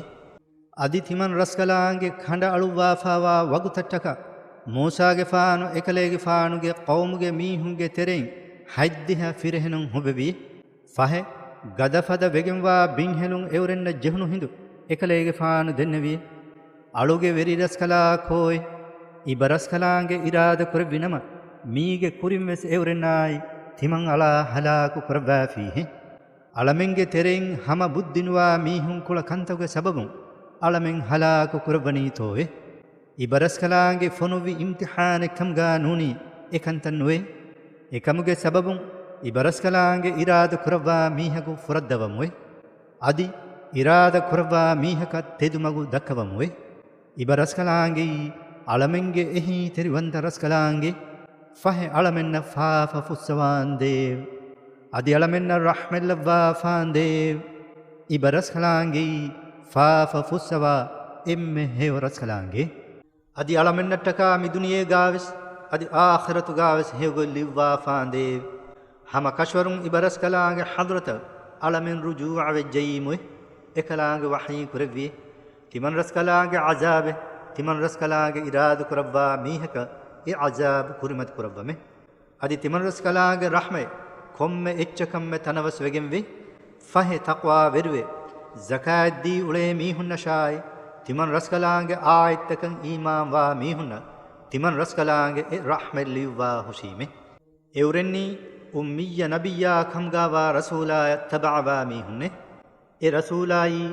އަދި ތިމަން ރަސްކަލާނގެ ކަނޑައަޅުއްވާފާވާ ވަގުތަށްޓަކާ މޫސާގެފާނު އެކަލޭގެފާނުގެ ޤައުމުގެ މީހުންގެ ތެރެއިން ހަތްދިހަ ފިރިހެނުން ހުބެވި. ފަހެ، ގަދަފަދަ ވެގެންވާ ބިންހެލުން އެއުރެންނަށް ޖެހުނު ހިނދު އެކަލޭގެފާނު ދެންނެވި. އަޅުގެ ވެރިރަސްކަލާ ކޯއެ؟ އިބަރަސްކަލާނގެ އިރާދަ ކުރެއްވި ނަމަ، މީގެ ކުރިން ވެސް އެއުރެންނާއި ތިމަން އަޅާ ހަލާކު ކުރައްވާފީހެ. އަޅަމެންގެ ތެރެއިން ހަމަ ބުއްދިނުވާ މީހުން ކުޅަ ކަންތަކުގެ ސަބަބުން އަޅަމެން ހަލާކު ކުރައްވަނީތޯއެ؟ އިބަރަސްކަލާނގެ ފޮނުއްވި އިމްތިޙާނެއް ކަމުގާ ނޫނީ އެކަންތައް ނުވޭ. އެކަމުގެ ސަބަބުން އިބަރަސްކަލާނގެ އިރާދަ ކުރައްވާ މީހަކު ފުރައްދަވަމުވެ. އަދި އިރާދަ ކުރައްވާ މީހަކަށް ތެދުމަގު ދައްކަވަމުވެ. އިބަރަސްކަލާނގެއީ އަޅަމެންގެ އެހީތެރިވަންތަ ރަސްކަލާނގެ. ފަހެ އަޅަމެންނަށް ފާފަ ފުއްސަވާނދޭވެ. އަދި އަޅަމެންނަށް ރަޙްމަތްލައްވާފާނދޭވެ. އިބަރަސްކަލާނގެއީ ފާފަ ފުއްސަވާ އެންމެ ހެޔޮ ރަސްކަލާނގެ. އަދި އަޅަމެންނަށްޓަކާ މި ދުނިޔޭގާވެސް އަދި އާޚިރަތުގާވެސް ހެޔޮގޮތް ލިއްވާފާނދޭވެ. ހަމަ ކަށަވަރުން އިބަރަސްކަލާނގެ ޙަޟްރަތަށް އަޅަމެން ރުޖޫޢަވެއްޖައީމުވެ. އެކަލާނގެ ވަޙީ ކުރެއްވި. ތިމަން ރަސްކަލާނގެ ޢަޒާބެއް، ތިމަން ރަސްކަލާނގެ އިރާދަ ކުރައްވާ މީހަކަށް އެ ޢަޒާބު ކުރިމަތި ކުރައްވަމެ. އަދި ތިމަން ރަސްކަލާނގެ ރަޙްމަތް ކޮންމެ އެއްޗަކަށްމެ ތަނަވަސް ވެގެންވި. ފަހެ ތަޤްވާވެރިވެ، ޒަކާތްދީ އުޅޭ މީހުންނަށާއި، ތިމަން ރަސްކަލާނގެ އާޔަތްތަކަށް އީމާންވާ މީހުންނަށް ތިމަން ރަސްކަލާނގެ އެ ރަޙްމަތް ލިޔުއްވާ ހުށީމެ. އެއުރެންނީ އުއްމިއްޔަ ނަބިއްޔާ ކަމުގާވާ ރަސޫލާޔަށް ތަބަޢަވާ މީހުންނެ. އެ ރަސޫލާއީ،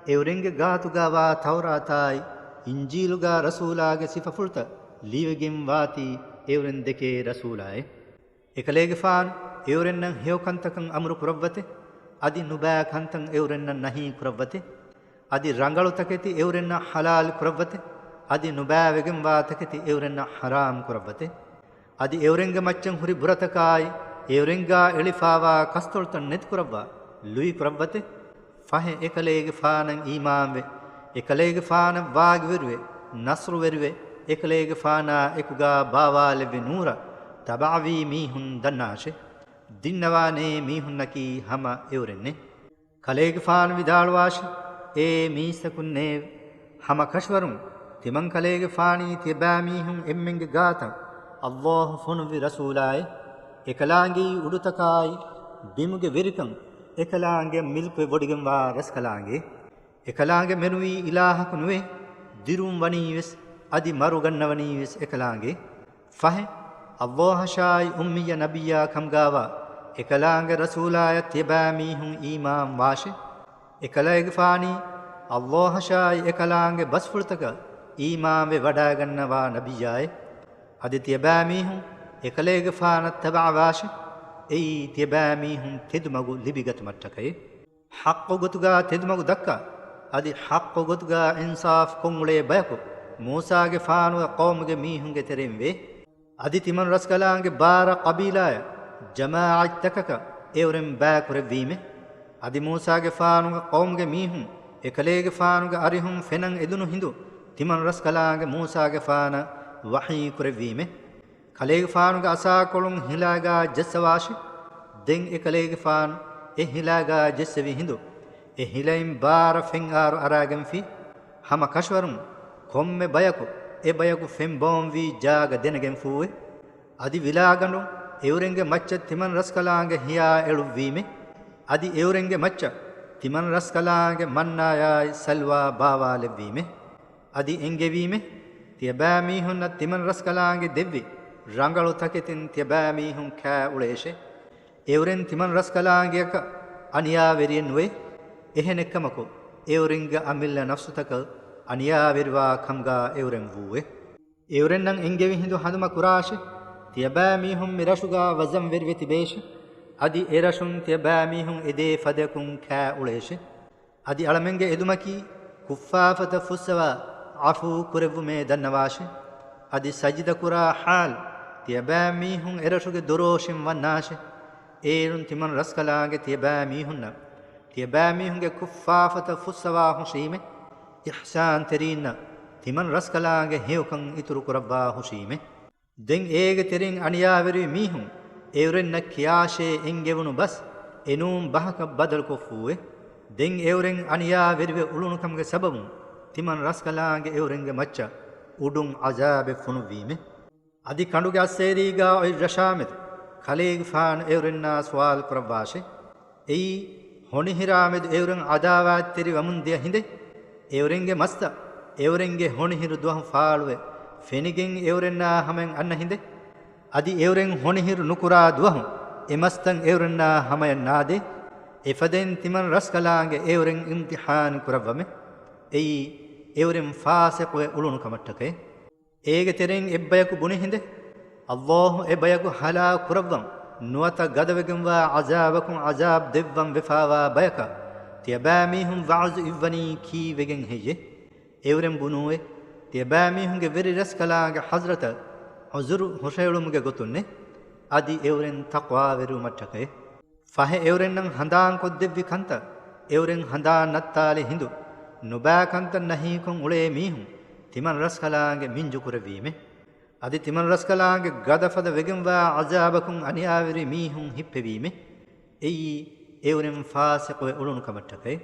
އެއުރެންގެ ގާތުގާވާ ތައުރާތާއި، އިންޖީލުގާ ރަސޫލާގެ ސިފަފުޅުތައް ލިޔެވިގެން ވާތީ އެއުރެން ދެކޭ ރަސޫލާއެ. އެކަލޭގެފާނު އެއުރެންނަށް ހެޔޮ ކަންތަކަށް އަމުރު ކުރައްވަތެ، އަދި ނުބައި ކަންތައް އެއުރެންނަށް ނަހީ ކުރައްވަތެ، އަދި ރަނގަޅު ތަކެތި އެއުރެންނަށް ޙަލާލު ކުރައްވަތެ، އަދި ނުބައިވެގެންވާ ތަކެތި އެއުރެންނަށް ޙަރާމް ކުރައްވަތެ. އަދި އެއުރެންގެ މައްޗަށް ހުރި ބުރަތަކާއި، އެއުރެންގާ އެޅިފާވާ ކަސްތޮޅުތައް ނެތިކުރައްވާ، ލުއި ކުރައްވަތެ. ފަހެ އެކަލޭގެފާނަށް އީމާންވެ، އެކަލޭގެފާނަށް ވާގިވެރިވެ، ނަޞްރުވެރިވެ، އެކަލޭގެފާނާ އެކުގާ ބާވާލެއްވި ނޫރަށް ތަބަޢަވީ މީހުން ދަންނާށެ. ދިންނަވާނޭ މީހުންނަކީ ހަމަ އެއުރެންނެ. ކަލޭގެފާނު ވިދާޅުވާށި، އޭ މީސްތަކުންނޭވެ! ހަމަ ކަށަވަރުން ތިމަން ކަލޭގެފާނީ ތިޔަބައިމީހުން އެންމެންގެ ގާތަށް ﷲ ފޮނުއްވި ރަސޫލާއެ. އެކަލާނގެއީ އުޑުތަކާއި ބިމުގެ ވެރިކަން އެކަލާނގެ މިލްކުވެ ވޮޑިގެންވާ ރަސްކަލާނގެ. އެކަލާނގެ މެނުވީ އިލާހަކު ނުވޭ، ދިރުން ވަނީވެސް އަދި މަރުގަންނަވަނީވެސް އެކަލާނގެ. ފަހެ، ﷲ އަށާއި އުއްމިއްޔަ ނަބިއްޔާ ކަމުގާވާ އެކަލާނގެ ރަސޫލާޔަށް ތިޔަބައިމީހުން އީމާން ވާށެ. އެކަލޭގެފާނީ، ﷲ އަށާއި އެކަލާނގެ ބަސްފުޅުތަކަށް އީމާންވެ ވަޑައިގަންނަވާ ނަބިއްޔާއެ. އަދި ތިޔަބައިމީހުން އެކަލޭގެފާނަށް ތަބަޢަވާށެ. އެއީ ތިޔަބައިމީހުން ތެދުމަގު ލިބިގަތުމަށްޓަކައި. ޙައްޤު ގޮތުގާ ތެދުމަގު ދައްކާ، އަދި ޙައްޤު ގޮތުގާ އިންސާފު ކޮށްއުޅޭ ބަޔަކު މޫސާގެފާނުގެ ޤައުމުގެ މީހުންގެ ތެރެއިން ވޭ. އަދި ތިމަން ރަސްކަލާނގެ ބާރަ ޤަބީލާޔަށް ޖަމާޢަތްތަކަކަށް އެއުރެން ބައިކުރެއްވީމެ. އަދި މޫސާގެފާނުގެ ޤައުމުގެ މީހުން އެކަލޭގެފާނުގެ އަރިހުން ފެނަން އެދުނު ހިނދު ތިމަން ރަސްކަލާނގެ މޫސާގެފާނަށް ވަޙީ ކުރެއްވީމެ. ކަލޭގެފާނުގެ އަސާކޮޅުން ހިލާގާ ޖައްސަވާށި. ދެން އެކަލޭގެފާނު އެ ހިލާގާ ޖެއްސެވި ހިނދު، އެ ހިލައިން ބާރަ ފެންއާރު އަރާގެންފި. ހަމަ ކަށަވަރުން ކޮންމެ ބަޔަކު އެ ބަޔަކު ފެންބޯންވީ ޖާގަ ދެނެގެންފޫއެ. އަދި ވިލާގަނޑު އެއުރެންގެ މައްޗަށް ތިމަން ރަސްކަލާނގެ ހިޔާ އެޅުއްވީމެ. އަދި އެއުރެންގެ މައްޗަށް ތިމަން ރަސްކަލާނގެ މަންނާޔާއި ސަލްވާ ބާވާލެއްވީމެ. އަދި އެންގެވީމެ، ތިޔަބައިމީހުންނަށް ތިމަން ރަސްކަލާނގެ ދެއްވި ރަނގަޅު ތަކެތިން ތިޔަބައިމީހުން ކާ އުޅޭށެ. އެއުރެން ތިމަން ރަސްކަލާނގެއަކަށް އަނިޔާވެރިއެއް ނުވޭ. އެހެނެއްކަމަކު، އެއުރެންގެ އަމިއްލަ ނަފްސުތަކަށް އަނިޔާވެރިވާ ކަމުގާ އެއުރެން ވޫއެ. އެއުރެންނަށް އެންގެވި ހިނދު ހަނދުމަ ކުރާށެ. ތިޔަބައިމީހުން މި ރަށުގާ ވަޒަންވެރިވެ ތިބޭށެ. އަދި އެ ރަށުން ތިޔަބައިމީހުން އެދޭ ފަދަޔަކުން ކާ އުޅޭށެ. އަދި އަޅަމެންގެ އެދުމަކީ ކުށްފާފަތައް ފުއްސަވާ، އަފޫ ކުރެއްވުމޭ ދަންނަވާށެ. އަދި ސަޖިދަ ކުރާ ޙާލު ތިޔަބައިމީހުން އެރަށުގެ ދޮރޯށިން ވަންނާށެ. އޭރުން ތިމަން ރަސްކަލާނގެ ތިޔަބައިމީހުންނަށް ތިޔަބައިމީހުންގެ ކުށްފާފަތައް ފުއްސަވާ ހުށީމެ. އިޙްސާންތެރީންނަށް ތިމަން ރަސްކަލާނގެ ހެޔޮކަން އިތުރު ކުރައްވާ ހުށީމެ. ދެން އޭގެ ތެރެއިން އަނިޔާވެރިވި މީހުން އެއުރެންނަށް ކިޔާށޭ އެންގެވުނު ބަސް އެނޫން ބަހަކަށް ބަދަލުކޮށްފޫއެ. ދެން އެއުރެން އަނިޔާވެރިވެ އުޅުނު ކަމުގެ ސަބަބުން ތިމަން ރަސްކަލާނގެ އެއުރެންގެ މައްޗަށް އުޑުން ޢަޒާބެއް ފޮނުއްވީމެ. އަދި ކަނޑުގެ އައްސޭރީގާ އޮތް ރަށާމެދު ކަލޭގެފާނު އެއުރެންނާ ސުވާލު ކުރައްވާށޭ. އެއީ، ހޮނިހިރާމެދު އެއުރެން ޢަދާވާތްތެރިވަމުން ދިޔަ ހިނދެއް؟ އެއުރެންގެ މަސްތައް އެއުރެންގެ ހޮނިހިރު ދުވަހު ފާޅުވެ ފެނިގެން އެއުރެންނާ ހަމަޔަށް އަންނަ ހިނދެއް؟ އަދި އެއުރެން ހޮނިހިރު ނުކުރާ ދުވަހު އެ މަސްތައް އެއުރެންނާ ހަމަޔަށް ނާދޭ. އެފަދައިން ތިމަން ރަސްކަލާނގެ އެއުރެން އިމްތިޙާން ކުރައްވަމެ. އެއީ، އެއުރެން ފާސިޤުވެ އުޅުނު ކަމަށްޓަކައި. އޭގެ ތެރެއިން އެއްބަޔަކު ބުނި ހިނދެއް، ﷲ އެ ބަޔަކު ހަލާކު ކުރައްވަން، ނުވަތަ ގަދަވެގެންވާ ޢަޒާބަކުން ޢަޒާބް ދެއްވަން ވެފާވާ ބަޔަކަށް ތިޔަބައިމީހުން ވަޢުޒު އިއްވަނީ ކީއްވެގެން ހެއްޔެ؟ އެއުރެން ބުނޫއެ، ތިޔަބައިމީހުންގެ ވެރި ރަސްކަލާނގެ ޙަޟްރަތަށް ޢުޛުރު ހުށައެޅުމުގެ ގޮތުންނޭ. އަދި އެއުރެން ތަޤްވާވެރިވުމަށްޓަކައި. ފަހެ އެއުރެންނަށް ހަނދާންކޮށްދެއްވި ކަންތައް އެއުރެން ހަނދާން ނައްތާލި ހިނދު، ނުބައި ކަންތައް ނަހީކޮށް އުޅޭ މީހުން ތިމަން ރަސްކަލާނގެ މިންޖު ކުރެއްވީމެ. އަދި ތިމަން ރަސްކަލާނގެ ގަދަފަދަ ވެގެންވާ ޢަޒާބަކުން އަނިޔާވެރި މީހުން ހިއްޕެވީމެ. އެއީ، އެއުރެން ފާސިޤުވެ އުޅުނު ކަމަށްޓަކައި.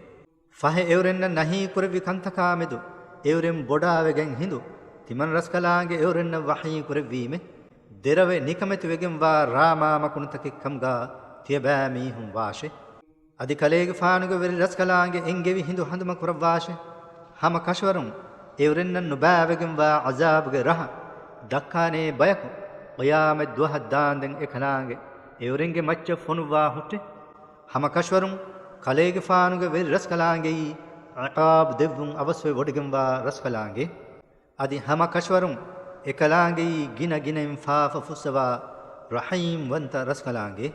ފަހެ އެއުރެންނަށް ނަހީ ކުރެއްވި ކަންތަކާމެދު އެއުރެން ބޮޑާވެގެން ހިނދު، ތިމަން ރަސްކަލާނގެ އެއުރެންނަށް ވަޙީ ކުރެއްވީމެ. ދެރަވެ ނިކަމެތި ވެގެންވާ ރާމާ މަކުނަތަކެއް ކަމުގާ ތިޔަބައިމީހުން ވާށެ. އަދި ކަލޭގެފާނުގެ ވެރި ރަސްކަލާނގެ އެންގެވި ހިނދު ހަނދުމަ ކުރައްވާށެ. ހަމަ ކަށަވަރުން އެއުރެންނަށް ނުބައިވެގެންވާ ޢަޒާބުގެ ރަހަ ދައްކާނޭ ބަޔަކު ޤިޔާމަތް ދުވަހަށް ދާންދެން އެކަލާނގެ އެއުރެންގެ މައްޗަށް ފޮނުއްވާ ހުއްޓެ. ހަމަ ކަށަވަރުން ކަލޭގެފާނުގެ ވެރި ރަސްކަލާނގެއީ ޢިޤާބު ދެއްވުން އަވަސްވެ ވޮޑިގެންވާ ރަސްކަލާނގެ. އަދި ހަމަ ކަށަވަރުން އެކަލާނގެއީ ގިނަ ގިނައިން ފާފަ ފުއްސަވާ ރަޙީމް ވަންތަ ރަސްކަލާނގެ.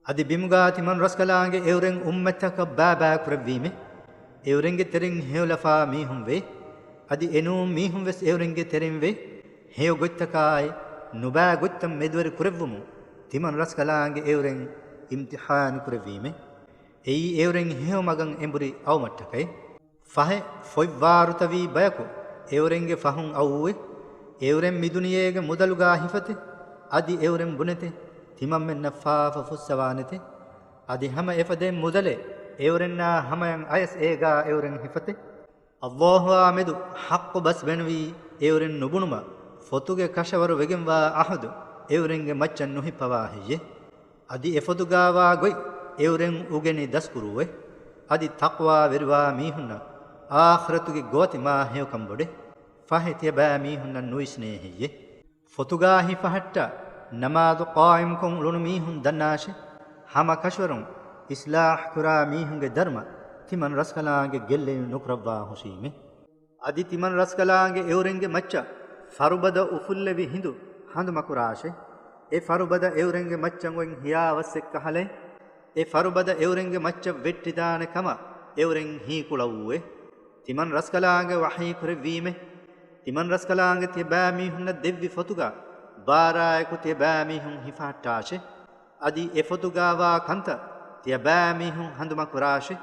އަދި ބިމުގާ ތިމަން ރަސްކަލާނގެ އެއުރެން އުއްމަތްތަކަށް ބާބާ ކުރެއްވީމެ. އެއުރެންގެ ތެރެއިން ހެޔޮލަފާ މީހުން ވޭ. އަދި އެނޫން މީހުން ވެސް އެއުރެންގެ ތެރެއިން ވޭ. ހެޔޮ ގޮތްތަކާއި ނުބާ ގޮތްތައް މެދުވެރި ކުރެއްވުމުން ތިމަން ރަސްކަލާނގެ އެއުރެން އިމްތިޙާން ކުރެއްވީމެ. އެއީ އެއުރެން ހެޔޮ މަގަށް އެނބުރި އައުމަށްޓަކައި. ފަހެ، ފޮތްވާރުތަވީ ބަޔަކު އެއުރެންގެ ފަހުން އައުއެ. އެއުރެން މިދުނިޔޭގެ މުދަލުގާ ހިފަތެ. އަދި އެއުރެން ބުނެތެ، ތިމަންމެންނަށް ފާފަ ފުއްސަވާނެތެ. އަދި ހަމަ އެފަދައިން މުދަލެއް އެއުރެންނާ ހަމަޔަށް އަޔަސް އޭގާ އެއުރެން ހިފަތެ. ﷲ އާ މެދު ޙައްޤު ބަސް ބޭނުވީ އެއުރެން ނުބުނުމަށް، ފޮތުގެ ކަށަވަރު ވެގެންވާ އަހުދު އެއުރެންގެ މައްޗަށް ނުހިއްޕަވާ ހެއްޔެ؟ އަދި އެފޮތުގާވާ ގޮތް އެއުރެން އުގެނި ދަސްކުރޫއެ. އަދި ތަޤްވާވެރިވާ މީހުންނަށް އާޚިރަތުގެ ގޯތި މާ ހެޔޮކަން ބޮޑެ. ފަހެ ތިޔަބައިމީހުންނަށް ނުވިސްނޭ ހެއްޔެ؟ ފޮތުގާ ހިފަހައްޓާ ނަމާދު ޤާއިމްކޮށް އުޅުނު މީހުން ދަންނާށެ. ހަމަ ކަށަވަރުން އިޞްލާޙް ކުރާ މީހުންގެ ދަރުމަ ތިމަން ރަސްކަލާނގެ ގެއްލެއިން ނުކުރައްވާ ހުށީމެ. އަދި ތިމަން ރަސްކަލާނގެ އެއުރެންގެ މައްޗަށް ފަރުބަދަ އުފުއްލެވި ހިނދު ހަނދުމަކުރާށެ. އެ ފަރުބަދަ އެއުރެންގެ މައްޗަށް އޮތް ހިޔާވައްސެއްކަހަލައި، އެ ފަރުބަދަ އެއުރެންގެ މައްޗަށް ވެއްޓިދާނެ ކަމަށް އެއުރެން ހީކުޅައޫއެ. ތިމަން ރަސްކަލާނގެ ވަޙީ ކުރެއްވީމެ. ތިމަން ރަސްކަލާނގެ ތިޔަބައިމީހުންނަށް ދެއްވި ފޮތުގަ ބާރާއެކު ތިޔަބައިމީހުން ހިފަހައްޓާށެ. އަދި އެފޮތުގާވާ ކަންތައް ތިޔަބައިމީހުން ހަނދުމަކުރާށެ.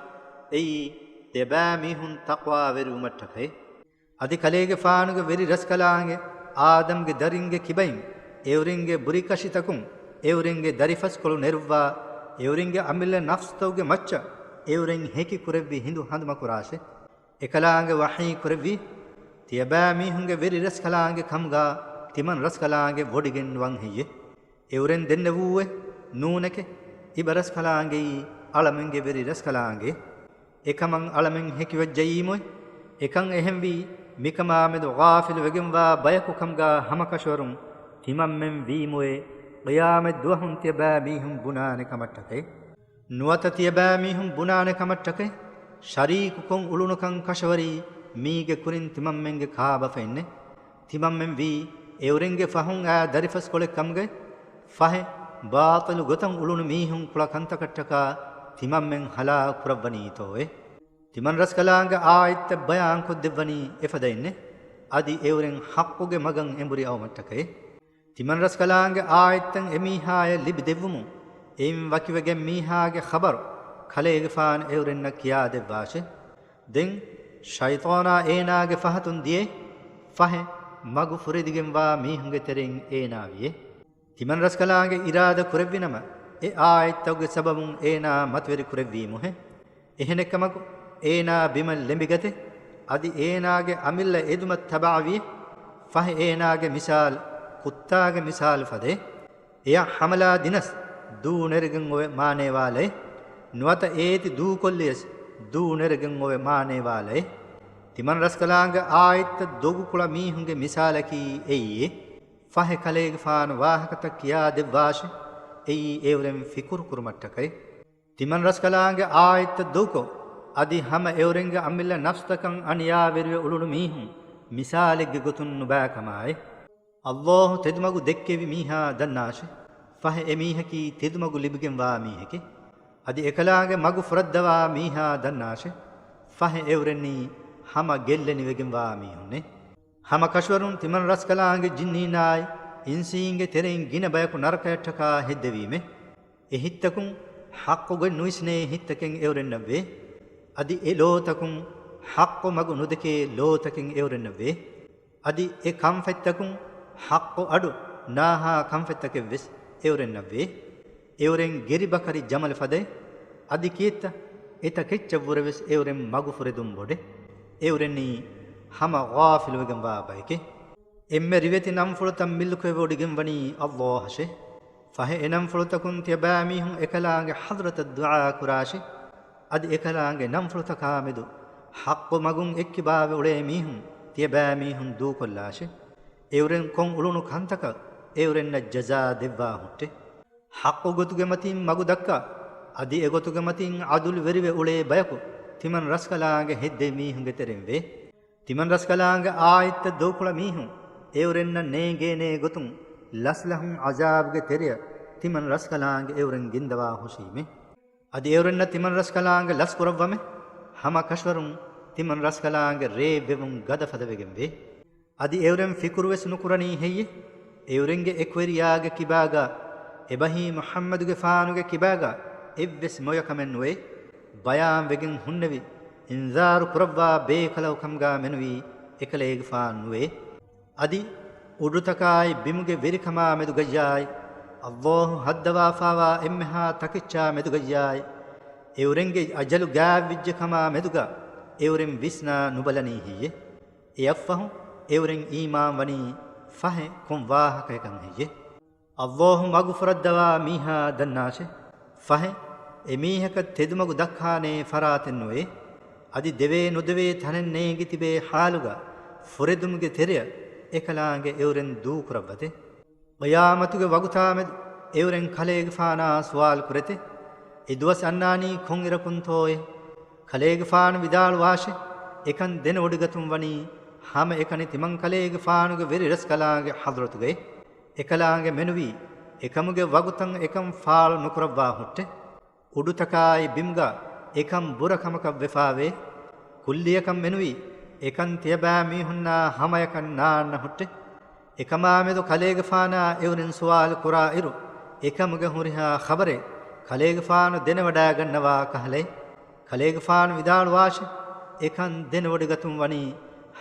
އެއީ، ތިޔަބައިމީހުން ތަޤްވާވެރިވުމަށްޓަކައި. އަދި ކަލޭގެފާނުގެ ވެރި ރަސްކަލާނގެ އާދަމްގެ ދަރިންގެ ކިބައިން އެއުރެންގެ ބުރިކަށިތަކުން އެއުރެންގެ ދަރިފަސްކޮޅު ނެރުއްވާ، އެއުރެންގެ އަމިއްލަ ނަފްސުތަކުގެ މައްޗަށް އެއުރެން ހެކި ކުރެއްވި ހިނދު ހަނދުމަކުރާށެ. އެކަލާނގެ ވަޙީ ކުރެއްވީ، ތިޔަބައިމީހުންގެ ވެރި ރަސްކަލާނގެ ކަމުގާ ތިމަން ރަސްކަލާނގެ ވޮޑިގެން ވަން ހެއްޔެ؟ އެއުރެން ދެންނެވޫއެ، ނޫނެކެ، އިބަ ރަސްކަލާނގެއީ އަޅަމެންގެ ވެރި ރަސްކަލާނގެ. އެކަމަށް އަޅަމެން ހެކިވައްޖައީމުއެ. އެކަން އެހެންވީ، މިކަމާމެދު ޣާފިލު ވެގެންވާ ބަޔަކު ކަމުގާ ހަމަކަށަވަރުން ތިމަންމެން ވީމުއެ. ޤިޔާމަތް ދުވަހުން ތިޔަބައިމީހުން ބުނާނެ ކަމަށްޓަކައި. ނުވަތަ ތިޔަބައިމީހުން ބުނާނެ ކަމަށްޓަކައި، ޝަރީކުކޮށް އުޅުނުކަން ކަށަވަރީ މީގެ ކުރިން ތިމަންމެންގެ ކާބަފައިންނެއް. ތިމަންމެން ވީ އެއުރެންގެ ފަހުން އާ ދަރިފަސްކޮޅެއް ކަމުގައި، ފަހެ، ބާޠިލު ގޮތަށް އުޅުނު މީހުން ކުޅަ ކަންތަކަށްޓަކާ ތިމަންމެން ހަލާކު ކުރައްވަނީތޯއޭ؟ ތިމަން ރަސްކަލާނގެ އާޔަތްތައް ބަޔާންކޮށްދެއްވަނީ އެފަދައިންނެއް، އަދި އެއުރެން ޙައްޤުގެ މަގަށް އެނބުރި އައުމަށްޓަކައި. ތިމަން ރަސްކަލާނގެ އާޔަތްތައް އެމީހާޔަށް ލިބިދެއްވުމުން، އެއިން ވަކިވެގެން މީހާގެ ޚަބަރު ކަލޭގެފާނު އެއުރެންނަށް ކިޔާދެއްވާށެ. ދެން ޝައިޠާނާ އޭނާގެ ފަހަތުން ދިޔައި، ފަހެ، މަގު ފުރެދިގެންވާ މީހުންގެ ތެރެއިން އޭނާ ވިޔެ. ތިމަން ރަސްކަލާނގެ އިރާދަ ކުރެއްވިނަމަ، އެ އާޔަތްތަކުގެ ސަބަބުން އޭނާ މަތިވެރި ކުރެއްވީމުހެ. އެހެނެއްކަމަކު، އޭނާ ބިމަށް ލެނބިގަތެ، އަދި އޭނާގެ އަމިއްލަ އެދުމަށް ތަބާވިޔެ. ފަހެ އޭނާގެ މިސާލު ކުއްތާގެ މިސާލު ފަދައެ. އެޔަށް ހަމަލާ ދިނަސް ދޫ ނެރެގެން އޮވެ މާނޭވާލައެ. ނުވަތަ އޭތި ދޫކޮށްލިޔަސް ދޫ ނެރެގެން އޮވެ މާނޭވާލައެ. ތިމަން ރަސްކަލާނގެ އާޔަތްތައް ދޮގުކުޅަ މީހުންގެ މިސާލަކީ އެއީއޭ. ފަހެ ކަލޭގެފާނު ވާހަކަތައް ކިޔާދެއްވާށެ. އެއީ އެއުރެން ފިކުރު ކުރުމަށްޓަކައި. ތިމަން ރަސްކަލާނގެ އާޔަތްތައް ދޮގުކޮށް، އަދި ހަމަ އެއުރެންގެ އަމިއްލަ ނަފްސްތަކަށް އަނިޔާވެރިވެ އުޅުނު މީހުން މިސާލެއްގެ ގޮތުން ނުބައިކަމާއި. ﷲ ތެދުމަގު ދެއްކެވި މީހާ ދަންނާށެ. ފަހެ އެމީހަކީ ތެދުމަގު ލިބިގެންވާ މީހެކޭ. އަދި އެކަލާނގެ މަގު ފުރައްދަވާ މީހާ ދަންނާށެ. ފަހެ އެއުރެންނީ ހަމަ ގެއްލެނިވެގެންވާ މީހުންނޭ. ހަމަ ކަށަވަރުން ތިމަން ރަސްކަލާނގެ ޖިންނީންނާއި އިންސީންގެ ތެރެއިން ގިނަ ބަޔަކު ނަރަކަޔަށްޓަކާ ހެއްދެވީމެ. އެ ހިތްތަކުން ޙައްޤުގޮތް ނުވިސްނޭ ހިތްތަކެއް އެއުރެންނަށްވޭ. އަދި އެ ލޯތަކުން ޙައްޤު މަގު ނުދެކޭ ލޯތަކެއް އެއުރެންނަށްވޭ. އަދި އެ ކަންފަތްތަކުން ޙައްޤު އަޑު ނާހާ ކަންފަތްތަކެއްވެސް އެއުރެންނަށްވޭ. އެއުރެން ގެރިބަކަރި ޖަމަލު ފަދައި، އަދި ކިއެއްތަ؟ އެތަކެއްޗަށްވުރެވެސް އެއުރެން މަގުފުރެދުން ބޮޑެ. އެއުރެންނީ ހަމަ ޣާފިލުވެގެންވާ ބައެކޭ. އެންމެ ރިވެތި ނަންފުޅުތައް މިލްކުވެވޮޑިގެންވަނީ ﷲ އަށެ. ފަހެ އެ ނަންފުޅުތަކުން ތިޔަބައިމީހުން އެކަލާނގެ ޙަޟްރަތަށް ދުޢާ ކުރާށި. އަދި އެކަލާނގެ ނަންފުޅުތަކާމެދު ޙައްޤު މަގުން އެއްކިބާވެ އުޅޭ މީހުން ތިޔަބައިމީހުން ދޫކޮށްލާށި. އެއުރެން ކޮށް އުޅުނު ކަންތަކަށް އެއުރެންނަށް ޖަޒާ ދެއްވާ ހުއްޓެ. ޙައްޤު ގޮތުގެ މަތީން މަގު ދައްކާ، އަދި އެގޮތުގެ މަތީން ޢަދުލުވެރިވެ އުޅޭ ބަޔަކު ތިމަން ރަސްކަލާނގެ ހެއްދޭ މީހުންގެ ތެރެއިން ވޭ. ތިމަން ރަސްކަލާނގެ އާޔަތްތައް ދޮގުކުޅަ މީހުން އެއުރެންނަށް ނޭނގޭނޭ ގޮތުން ލަސްލަހުން ޢަޒާބުގެ ތެރެއަށް ތިމަން ރަސްކަލާނގެ އެއުރެން ގެންދަވާ ހުށީމެ. އަދި އެއުރެންނަށް ތިމަން ރަސްކަލާނގެ ލަސް ކުރައްވަމެ. ހަމަ ކަށަވަރުން ތިމަން ރަސްކަލާނގެ ރޭއްވެވުން ގަދަ ފަދަވެގެން ވޭ. އަދި އެއުރެން ފިކުރުވެސް ނުކުރަނީ ހެއްޔެ؟ އެއުރެންގެ އެކުވެރިޔާގެ ކިބާގަ، އެބަހީ މުޙައްމަދުގެފާނުގެ ކިބާގަ އެއްވެސް މޮޔަކަމެއް ނުވޭ. ބަޔާންވެގެން ހުންނެވި އިންޒާރު ކުރައްވާ ބޭކަލަކު ކަމުގަ މެނުވީ އެކަލޭގެފާނު ނުވޭ. އަދި އުޑުތަކާއި ބިމުގެ ވެރިކަމާ މެދުގައްޔާއި، ﷲ ހައްދަވާފާވާ އެންމެހާ ތަކެއްޗާ މެދުގައްޔާއި، އެއުރެންގެ އަޖަލު ގާތްވެއްޖެ ކަމާ މެދުގަ އެއުރެން ވިސްނާ ނުބަލަނީ ހެއްޔެ؟ އެއަށްފަހު އެއުރެން އީމާން ވަނީ ފަހެ ކޮން ވާހަކަޔަކަން ހެއްޔެ؟ ﷲ މަގުފުރައްދަވާ މީހާ ދަންނާށެ. ފަހެ، އެމީހަކަށް ތެދުމަގު ދައްކާނޭ ފަރާތެއް ނުވޭ. އަދި ދެވޭ ނުދެވޭ ތަނެއް ނޭނގި ތިބޭ ޙާލުގަ ފުރެދުމުގެ ތެރެއަށް އެކަލާނގެ އެއުރެން ދޫކުރައްވަތެ. ޤިޔާމަތުގެ ވަގުތާމެދު އެއުރެން ކަލޭގެފާނާ ސުވާލު ކުރެތެ. އެ ދުވަސް އަންނާނީ ކޮން އިރަކުންތޯއޭ؟ ކަލޭގެފާނު ވިދާޅުވާށެ، އެކަން ދެނެވޮޑިގަތުން ވަނީ ހަމަ އެކަނި ތިމަން ކަލޭގެފާނުގެ ވެރިރަސްކަލާނގެ ޙަޟްރަތުގައި. އެކަލާނގެ މެނުވީ، އެކަމުގެ ވަގުތަށް އެކަން ފާޅު ނުކުރައްވާ ހުއްޓެ. އުޑުތަކާއި ބިމުގަ އެކަން ބުރަ ކަމަކަށް ވެފާވޭ. ކުއްލިއަކަށް މެނުވީ، އެކަން ތިޔަބައިމީހުންނާ ހަމަޔަކަށް ނާންނަ ހުއްޓެ. އެކަމާމެދު ކަލޭގެފާނާ އެއުރެން ސުވާލު ކުރާ އިރު، އެކަމުގެ ހުރިހާ ޚަބަރެއް ކަލޭގެފާނު ދެނެވަޑައިގަންނަވާ ކަހަލަ. ކަލޭގެފާނު ވިދާޅުވާށެ، އެކަން ދެނެވޮޑިގަތުން ވަނީ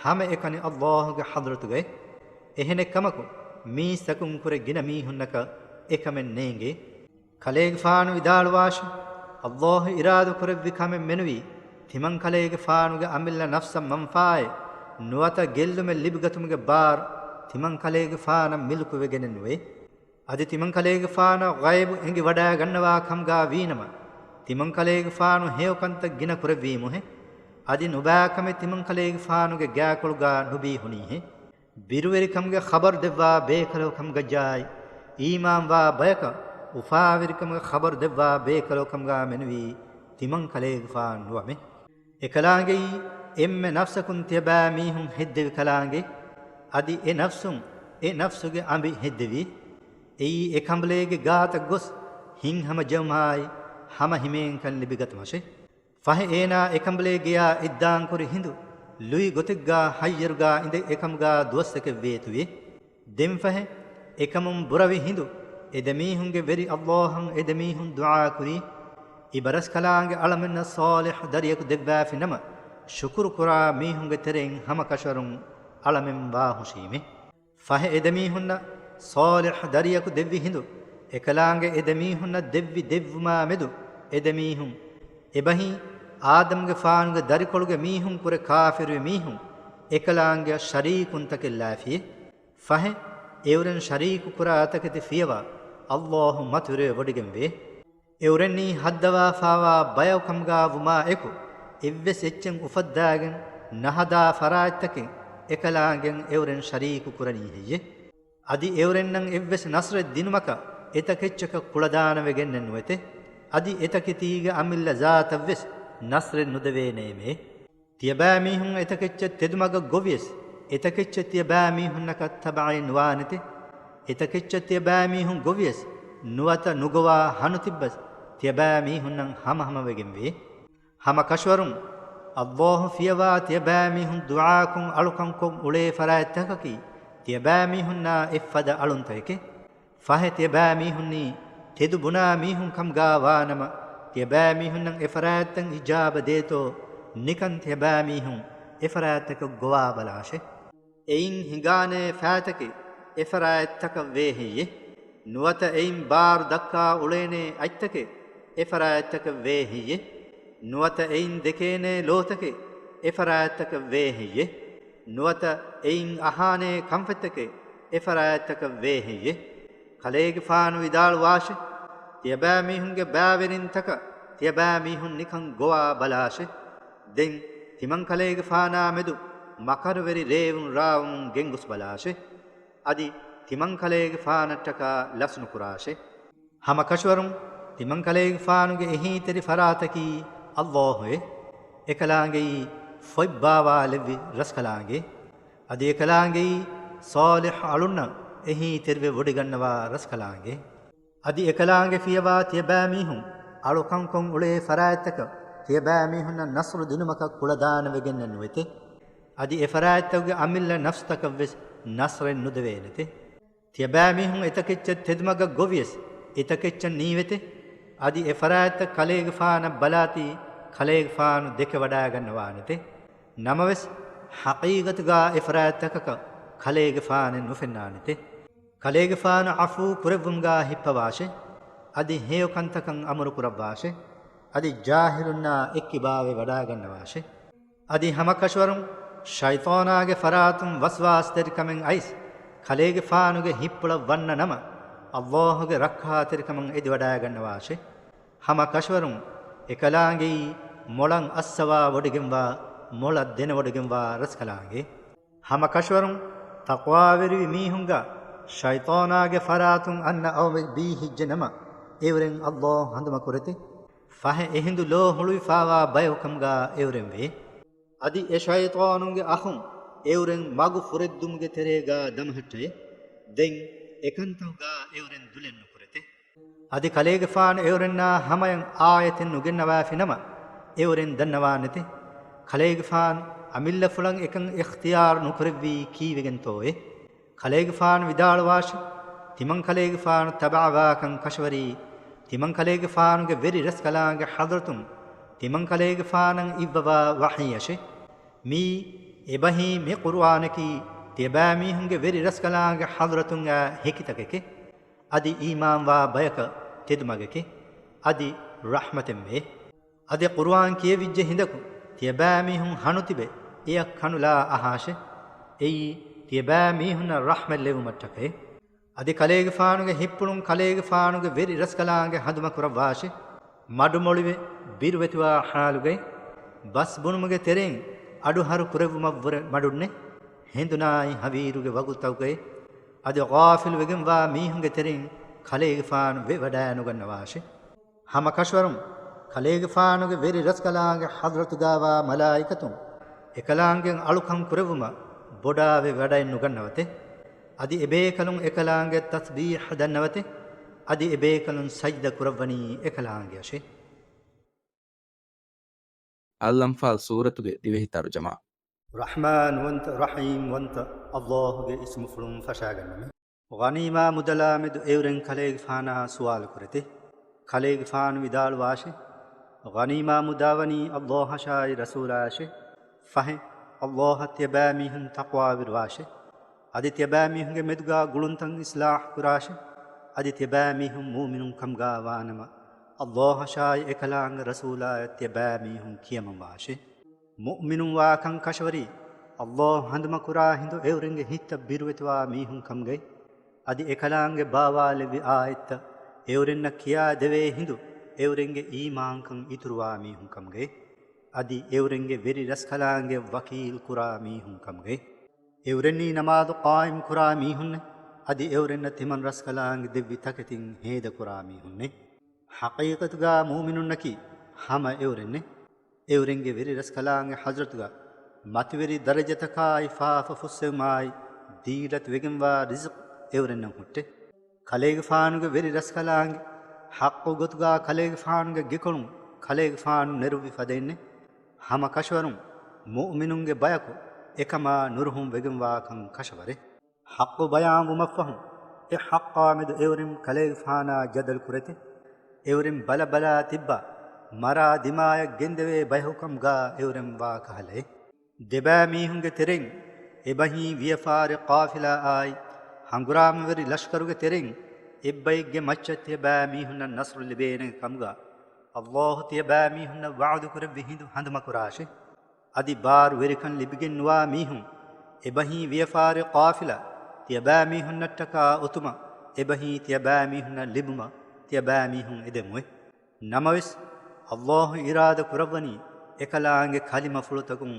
ހަމައެކަނި ﷲ ގެ ޙަޟްރަތުގައި. އެހެނެއްކަމަކު، މީސްތަކުންކުރެ ގިނަ މީހުންނަކަށް އެކަމެއް ނޭނގޭ. ކަލޭގެފާނު ވިދާޅުވާށެ، ﷲ އިރާދަކުރެއްވި ކަމެއް މެނުވީ، ތިމަންކަލޭގެފާނުގެ އަމިއްލަ ނަފްސަށް މަންފާއެއް ނުވަތަ ގެއްލުމެއް ލިބިގަތުމުގެ ބާރު ތިމަންކަލޭގެފާނަށް މިލްކުވެގެނެއް ނުވޭ. އަދި ތިމަންކަލޭގެފާނަށް ޣައިބު އެނގިވަޑައިގަންނަވާ ކަމުގަ ވީނަމަ، ތިމަންކަލޭގެފާނު ހެޔޮކަންތައް ގިނަ ކުރެއްވީމުހެ. އަދި ނުބައިކަމެއް ތިމަންކަލޭގެފާނުގެ ގާކޮޅުގަ ނުބީ ހުނީހެ. ބިރުވެރިކަމުގެ ޚަބަރު ދެއްވާ ބޭކަލަކު ކަމުގައްޖާއި، އީމާންވާ ބަޔަކަށް އުފާވެރިކަމުގެ ޚަބަރު ދެއްވާ ބޭކަލޯ ކަމުގާ މެނުވީ ތިމަން ކަލޭގެފާނު ނުވަމޭ. އެކަލާނގެއީ އެންމެ ނަފްސަކުން ތިޔަބައިމީހުން ހެއްދެވި ކަލާނގެ، އަދި އެ ނަފްސުން އެ ނަފްސުގެ އަނބި ހެއްދެވި. އެއީ އެ ކަނބަލޭގެ ގާތަށް ގޮސް ހިތްހަމަޖެހުމާއި ހަމަހިމޭންކަން ލިބިގަތުމަށެ. ފަހެ އޭނާ އެކަނބަލޭ ގެޔާ އެއްދާންކުރި ހިނދު ލުއި ގޮތެއްގާ ހައްޔަރުގާ އިނދެ އެކަމުގާ ދުވަސްތަކެއް ވޭތުވި. ދެންފަހެ އެކަމުން ބުރަވި ހިނދު އެދެމީހުންގެ ވެރި އައްލާހަށް އެދެމީހުން ދުޢާކުރީ، އިބަރަސްކަލާނގެ އަޅަމެންނަށް ޞާލިޙް ދަރިޔަކު ދެއްވާފި ނަމަ، ޝުކުރު ކުރާ މީހުންގެ ތެރެއިން ހަމަކަށަވަރުން އަޅަމެން ވާހުށީމޭ. ފަހެ އެދެމީހުންނަށް ޞާލިޙް ދަރިޔަކު ދެއްވި ހިނދު، އެކަލާނގެ އެދެމީހުންނަށް ދެއްވި ދެއްވުމާ މެދު އެދެމީހުން، އެބަހީ އާދަމްގެފާނުގެ ދަރިކޮޅުގެ މީހުން ކުރެ ކާފިރުވި މީހުން، އެކަލާނގެއަށް ޝަރީކުންތަކެއް ލާފިއޭ. ފަހެ އެއުރެން ޝަރީކު ކުރާ ތަކެތި ފިޔަވާ އައްލާހު މަތިވެރިވެ ވޮޑިގެންވޭ. އެއުރެންނީ ހައްދަވާފާވާ ބަޔަކު ކަމުގާ ވުމާ އެކު، އެއްވެސް އެއްޗެއް އުފައްދާގެން ނަހަދާ ފަރާތްތަކެއް އެކަލާނގެން އެއުރެން ޝަރީކު ކުރަނީ ހެއްޔެ؟ އަދި އެއުރެންނަށް އެއްވެސް ނަޞްރެއް ދިނުމަކަށް އެތަކެއްޗަކަށް ކުޅަދާނަވެގެންނެއް ނުވެތެ. އަދި އެތަކެތީގެ އަމިއްލަ ޒާތަށްވެސް ނަޞްރެއް ނުދެވޭނެއެމޭ. ތިޔަބައިމީހުން އެތަކެއްޗެއް ތެދުމަގަށް ގޮވިޔަސް، އެތަކެއްޗެއް ތިޔަބައިމީހުންނަކަށް ތަބަޢީ ނުވާނެތެ. އެތަކެއްޗެއް ތިޔަބައިމީހުން ގޮވިޔަސް، ނުވަތަ ނުގޮވާ ހަނުތިއްބަސް ތިޔަބައިމީހުންނަށް ހަމަހަމަވެގެންވޭ. ހަމަ ކަށަވަރުން، އައްލާހު ފިޔަވާ ތިޔަބައިމީހުން ދުޢާކޮށް އަޅުކަންކޮށް އުޅޭ ފަރާތްތަކަކީ ތިޔަބައިމީހުންނާ އެއްފަދަ އަޅުންތަކެކޭ. ފަހެ ތިޔަބައިމީހުންނީ ތެދު ބުނާ މީހުން ކަމުގާ ވާނަމަ، ތިޔަބައިމީހުންނަށް އެފަރާތްތައް އިޖާބަ ދޭތޯ، ނިކަން ތިޔަބައިމީހުން އެފަރާތްތަކަށް ގޮވާ ބަލާށޭ. އެއިން ހިނގާނޭ ފައިތަކެއް އެފަރާތްތަކަށް ވޭ ހެއްޔެ؟ ނުވަތަ އެއިން ބާރު ދައްކާ އުޅޭނޭ އަތްތަކެއް އެފަރާތްތަކަށް ވޭ ހެއްޔެ؟ ނުވަތަ އެއިން ދެކޭނޭ ލޯތަކެއް އެފަރާތްތަކަށް ވޭ ހެއްޔެ؟ ނުވަތަ އެއިން އަހާނޭ ކަންފަތްތަކެއް އެފަރާތްތަކަށް ވޭ ހެއްޔެ؟ ކަލޭގެފާނު ވިދާޅުވާށެ، ތިޔަބައިމީހުންގެ ބައިވެރިންތަކަށް ތިޔަބައިމީހުން ނިކަން ގޮވާ ބަލާށެ. ދެން ތިމަންކަލޭގެފާނާ މެދު މަކަރުވެރި ރޭވުން ރާވަމުން ގެންގޮސް ބަލާށެ. އަދި ތިމަންކަލޭގެފާނަށްޓަކާ ލަސްނުކުރާށެ. ހަމަ ކަށަވަރުން ތިމަންކަލޭގެފާނުގެ އެހީތެރި ފަރާތަކީ އައްލާހުއޭ. އެކަލާނގެއީ ފޮތްބާވާލެއްވި ރަސްކަލާނގެ. އަދި އެކަލާނގެއީ ޞާލިޙް އަޅުންނަށް އެހީތެރިވެ ވޮޑިގަންނަވާ ރަސްކަލާނގެ. އަދި އެކަލާނގެ ފިޔަވާ ތިޔަބައިމީހުން އަޅުކަންކޮށް އުޅޭ ފަރާތްތަކަށް ތިޔަބައިމީހުންނަށް ނަޞްރު ދިނުމަކަށް ކުޅަދާނަވެގެންނެއް ނުވެތެ. އަދި އެފަރާތްތަކުގެ އަމިއްލަ ނަފްސްތަކަށްވެސް ނަޞްރެއް ނުދެވޭނެތެ. ތިޔަބައިމީހުން އެތަކެއްޗެއް ތެދުމަގަށް ގޮވިޔަސް، އެތަކެއްޗަށް ނީވެތެ. އަދި އެފަރާތްތައް ކަލޭގެފާނަށް ބަލާތީ، ކަލޭގެފާނު ދެކެވަޑައިގަންނަވާނެތެ. ނަމަވެސް، ޙަޤީޤަތުގާ އެފަރާތްތަކަކަށް ކަލޭގެފާނެއް ނުފެންނާނެތެ. ކަލޭގެފާނު ޢަފޫ ކުރެއްވުމުގާ ހިއްޕަވާށެ. އަދި ހެޔޮ ކަންތަކަށް އަމުރު ކުރައްވާށެ. އަދި ޖާހިލުންނާ އެއްކިބާވެ ވަޑައިގަންނަވާށެ. އަދި ހަމަކަށަވަރުން ޝައިޠާނާގެ ފަރާތުން ވަސްވާސްތެރިކަމެއް އައިސް، ކަލޭގެފާނުގެ ހިތްޕުޅަށް ވަންނަ ނަމަ، އައްލާހުގެ ރައްކާތެރިކަމަށް އެދިވަޑައިގަންނަވާށެ. ހަމަކަށަވަރުން އެކަލާނގެއީ މޮޅަށް އައްސަވާ ވޮޑިގެންވާ، މޮޅަށް ދެނެވޮޑިގެންވާ ރަސްކަލާނގެ. ހަމަކަށަވަރުން ތަޤްވާވެރިވި މީހުންގާ ޝައިޠާނާގެ ފަރާތުން އަންނަ އައުމެއް ބީހިއްޖެ ނަމަ، އެއުރެން އައްލާހު ހަނދުމަކުރެތެ. ފަހެ އެހިނދު ލޯ ހުޅުވިފާވާ ބަޔަކު ކަމުގާ އެއުރެން ވޭ. އަދި އެ ޝައިޠާނުންގެ އަޚުން އެއުރެން މަގު ފުރެއްދުމުގެ ތެރޭގާ ދަމަހައްޓައެ. ދެން އެކަންތަކުގާ އެއުރެން ދުލެއް ނުކުރެތެ. އަދި ކަލޭގެފާނު އެއުރެންނާ ހަމަޔަށް އާޔަތެއް ނުގެންނަވާފި ނަމަ، އެއުރެން ދަންނަވާނެތެ. ކަލޭގެފާނު އަމިއްލަފުޅަށް އެކަން އިޚްތިޔާރު ނުކުރެއްވީ ކީއްވެގެންތޯއޭ؟ ކަލޭގެފާނު ވިދާޅުވާށި، ތިމަންކަލޭގެފާނު ތަބަޢަވާކަން ކަށަވަރީ، ތިމަންކަލޭގެފާނުގެ ވެރި ރަސްކަލާނގެ ޙަޟްރަތުން، ތިމަންކަލޭގެފާނަށް އިއްވަވާ ވަޙީއަށެ. މިއީ، އެބަހީ މި ޤުރުއާނަކީ، ތިޔަބައިމީހުންގެ ވެރި ރަސްކަލާނގެ ޙަޟްރަތުން އާ ހެކިތަކެކެ. އަދި އީމާންވާ ބަޔަކަށް ތެދުމަގެކެ. އަދި ރަޙްމަތެއްމެ. އަދި ޤުރުއާން ކިޔެވިއްޖެ ހިނދަކު، ތިޔަބައިމީހުން ހަނުތިބެ އެއަށް ކަނުލާ އަހާށެ. އެއީ، ތިޔަބައިމީހުންނަށް ރަޙްމަތް ލެވުމަށްޓަކައެ. އަދި ކަލޭގެފާނުގެ ހިއްޕުޅުން ކަލޭގެފާނުގެ ވެރި ރަސްކަލާނގެ ހަނދުމަކުރައްވާށެ. މަޑުމޮޅިވެ، ބިރުވެތިވާ ޙާލުގައި، ބަސް ބުނުމުގެ ތެރެއިން އަޑުހަރު ކުރެއްވުމަށްވުރެ މަޑުންނެ. ހެނދުނާއި ހަވީރުގެ ވަގުތަކުގައި، އަދި ޣާފިލުވެގެންވާ މީހުންގެ ތެރެއިން ކަލޭގެފާނު ވެވަޑައިނުގަންނަވާށި. ހަމަ ކަށަވަރުން ކަލޭގެފާނުގެ ވެރި ރަސްކަލާނގެ ޙަޟްރަތުގާވާ މަލާއިކަތުން އެކަލާނގެ އަޅުކަން ކުރެއްވުމަށް ބޮޑާވެ ވަޑައެއްނުގަންނަވަތެ. އަދި އެބޭކަލުން އެކަލާނގެ ތަސްބީޙަ ދަންނަވަތެ. އަދި އެބޭކަލުން ސަޖްދަ ކުރައްވަނީ އެކަލާނގެއަށެ. އަލްއަންފާލް ސޫރަތުގެ ދިވެހި ތަރުޖަމާ. ރަޙްމާންވަންތަ، ރަޙީމްވަންތަ އައްލާހުގެ އިސްމުފުޅުން ފަށާގަންނަމެ. ޣަނީމާ މުދަލާމެދު އެއުރެން ކަލޭގެފާނާ ސުވާލު ކުރެތެ. ކަލޭގެފާނު ވިދާޅުވާށެ، ޣަނީމާ މުދާވަނީ އައްލާހަށާއި ރަސޫލާއަށެ. ފަހެ، އައްލާހަށް ތިޔަބައިމީހުން ތަޤްވާވެރިވާށެ. އަދި ތިޔަބައިމީހުންގެ މެދުގާ ގުޅުންތައް އިޞްލާޙު ކުރާށެ. އަދި ތިޔަބައިމީހުން މުއުމިނުން ކަމުގާ ވާނަމަ، އައްލާހަށާއި އެކަލާނގެ ރަސޫލާއަށް ތިޔަބައިމީހުން ކިޔަމަންވާށެ. މުއުމިނުންވާކަން ކަށަވަރީ، އައްލާހު ހަނދުމަކުރާ ހިނދު އެއުރެންގެ ހިތްތައް ބިރުވެތިވާ މީހުން ކަމުގައި. އަދި އެކަލާނގެ ބާވާލެއްވި އާޔަތްތައް އެއުރެންނަށް ކިޔާ ދެވޭ ހިނދު އެއުރެންގެ އީމާންކަން އިތުރުވާ މީހުން ކަމުގައި. އަދި އެއުރެންގެ ވެރި ރަސްކަލާނގެ ވަކީލް ކުރާ މީހުން ކަމުގައި. އެއުރެންނީ ނަމާދު ޤާއިމް ކުރާ މީހުންނެ. އަދި އެއުރެންނަށް ތިމަން ރަސްކަލާނގެ ދެއްވި ތަކެތިން ހޭދަކުރާ މީހުންނެ. ޙަޤީޤަތުގާ މުއުމިނުންނަކީ ހަމަ އެއުރެންނެ. އެއުރެންގެ ވެރި ރަސްކަލާނގެ ޙަޟްރަތުގަ މަތިވެރި ދަރަޖަތަކާއި ފާފަ ފުއްސެވުމާއި ދީލަތުވެގެންވާ ރިޒުޤު އެއުރެންނަށް ހުއްޓެ. ކަލޭގެފާނުގެ ވެރި ރަސްކަލާނގެ ޙައްޤު ގޮތުގާ ކަލޭގެފާނުގެ ގެކޮޅުން ކަލޭގެފާނު ނެރުއްވި ފަދައިންނެ. ހަމަ ކަށަވަރުން މުއުމިނުންގެ ބަޔަކު އެކަމާ ނުރުހުން ވެގެންވާކަން ކަށަވަރެ. ޙައްޤު ބަޔާންވުމަށްފަހު، އެ ޙައްޤާމެދު އެއުރެން ކަލޭގެފާނާ ޖަދަލު ކުރެތެ. އެއުރެން ބަލަބަލާ ތިއްބާ، މަރާ ދިމާޔަށް ގެންދެވޭ ބަޔަކުކަމުގާ އެއުރެން ވާ ކަހަލައެ. ދެބައިމީހުންގެ ތެރެއިން އެބަހީ ވިޔަފާރި ޤާފިލާއާއި، ހަނގުރާމަވެރި ލަޝްކަރުގެ ތެރެއިން އެއްބައެއްގެ މައްޗަށް ތިޔަބައިމީހުންނަށް ނަޞްރު ލިބޭނެ ކަމުގާ، އައްލާހު ތިޔަބައިމީހުންނަށް ވަޢުދު ކުރެއްވި ހިނދު ހަނދުމަކުރާށި. އަދި ބާރު ވެރިކަން ލިބިގެން ނުވާ މީހުން، އެބަހީ ވިޔަފާރި ޤާފިލާ ތިޔަބައިމީހުންނަށްޓަކާ އޮތުމަށް އެބަހީ ތިޔަބައިމީހުންނަށް ލިބުމަށް ތިޔަބައިމީހުން އެދެމުވެ. ނަމަވެސް، އައްލާހު އިރާދަ ކުރައްވަނީ އެކަލާނގެ ކަލިމަފުޅުތަކުން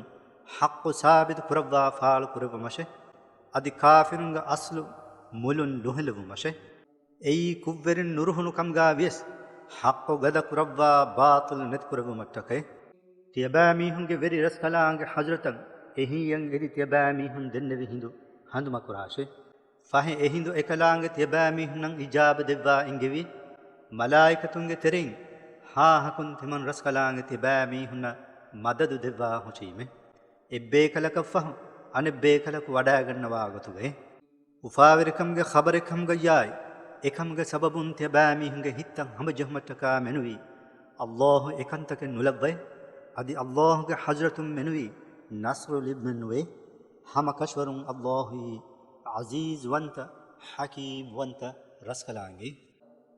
ޙައްޤު ސާބިތު ކުރައްވާ ފާޅު ކުރެއްވުމަށެ. އަދި ކާފިރުންގެ އަސްލު މުލުން ނުހެލެވުމަށެ. އެއީ ކުށްވެރިން ނުރުހުނު ކަމުގާ ވިޔަސް، ޙައްޤު ގަދަ ކުރައްވާ ބާޠިލު ނެތިކުރެއްވުމަށްޓަކައި. ތިޔަބައިމީހުންގެ ވެރި ރަސްކަލާނގެ ޙަޟްރަތަށް އެހީއަށް އެދި ތިޔަބައިމީހުން ދެންނެވި ހިނދު ހަނދުމަކުރާށޭ. ފަހެ އެހިނދު އެކަލާނގެ ތިޔަބައިމީހުންނަށް އިޖާބަ ދެއްވާ އިނގެވީ، މަލާއިކަތުންގެ ތެރެއިން ހާހަކުން ތިމަން ރަސްކަލާނގެ ތިޔަބައިމީހުންނަށް މަދަދު ދެއްވާ ހުށީމެ. އެއްބޭކަލަކަށްފަހު އަނެއްބޭކަލަކު ވަޑައިގަންނަވާ ގޮތުގައި. އުފާވެރިކަމުގެ ޚަބަރެއް ކަމުގައްޔާއި، އެކަމުގެ ސަބަބުން ތިޔަބައިމީހުންގެ ހިތްތައް ހަމަޖެހުމަށްޓަކާ މެނުވީ، އައްލާހު އެކަންތަކެއް ނުލައްވައެ. އަދި އައްލާހުގެ ޙަޟްރަތުން މެނުވީ، ނަޞްރު ލިބުމެއްނުވޭ. ހަމަ ކަށަވަރުން އައްލާހުއީ، ޢަޒީޒުވަންތަ، ޙަކީމްވަންތަ ރަސްކަލާނގެ.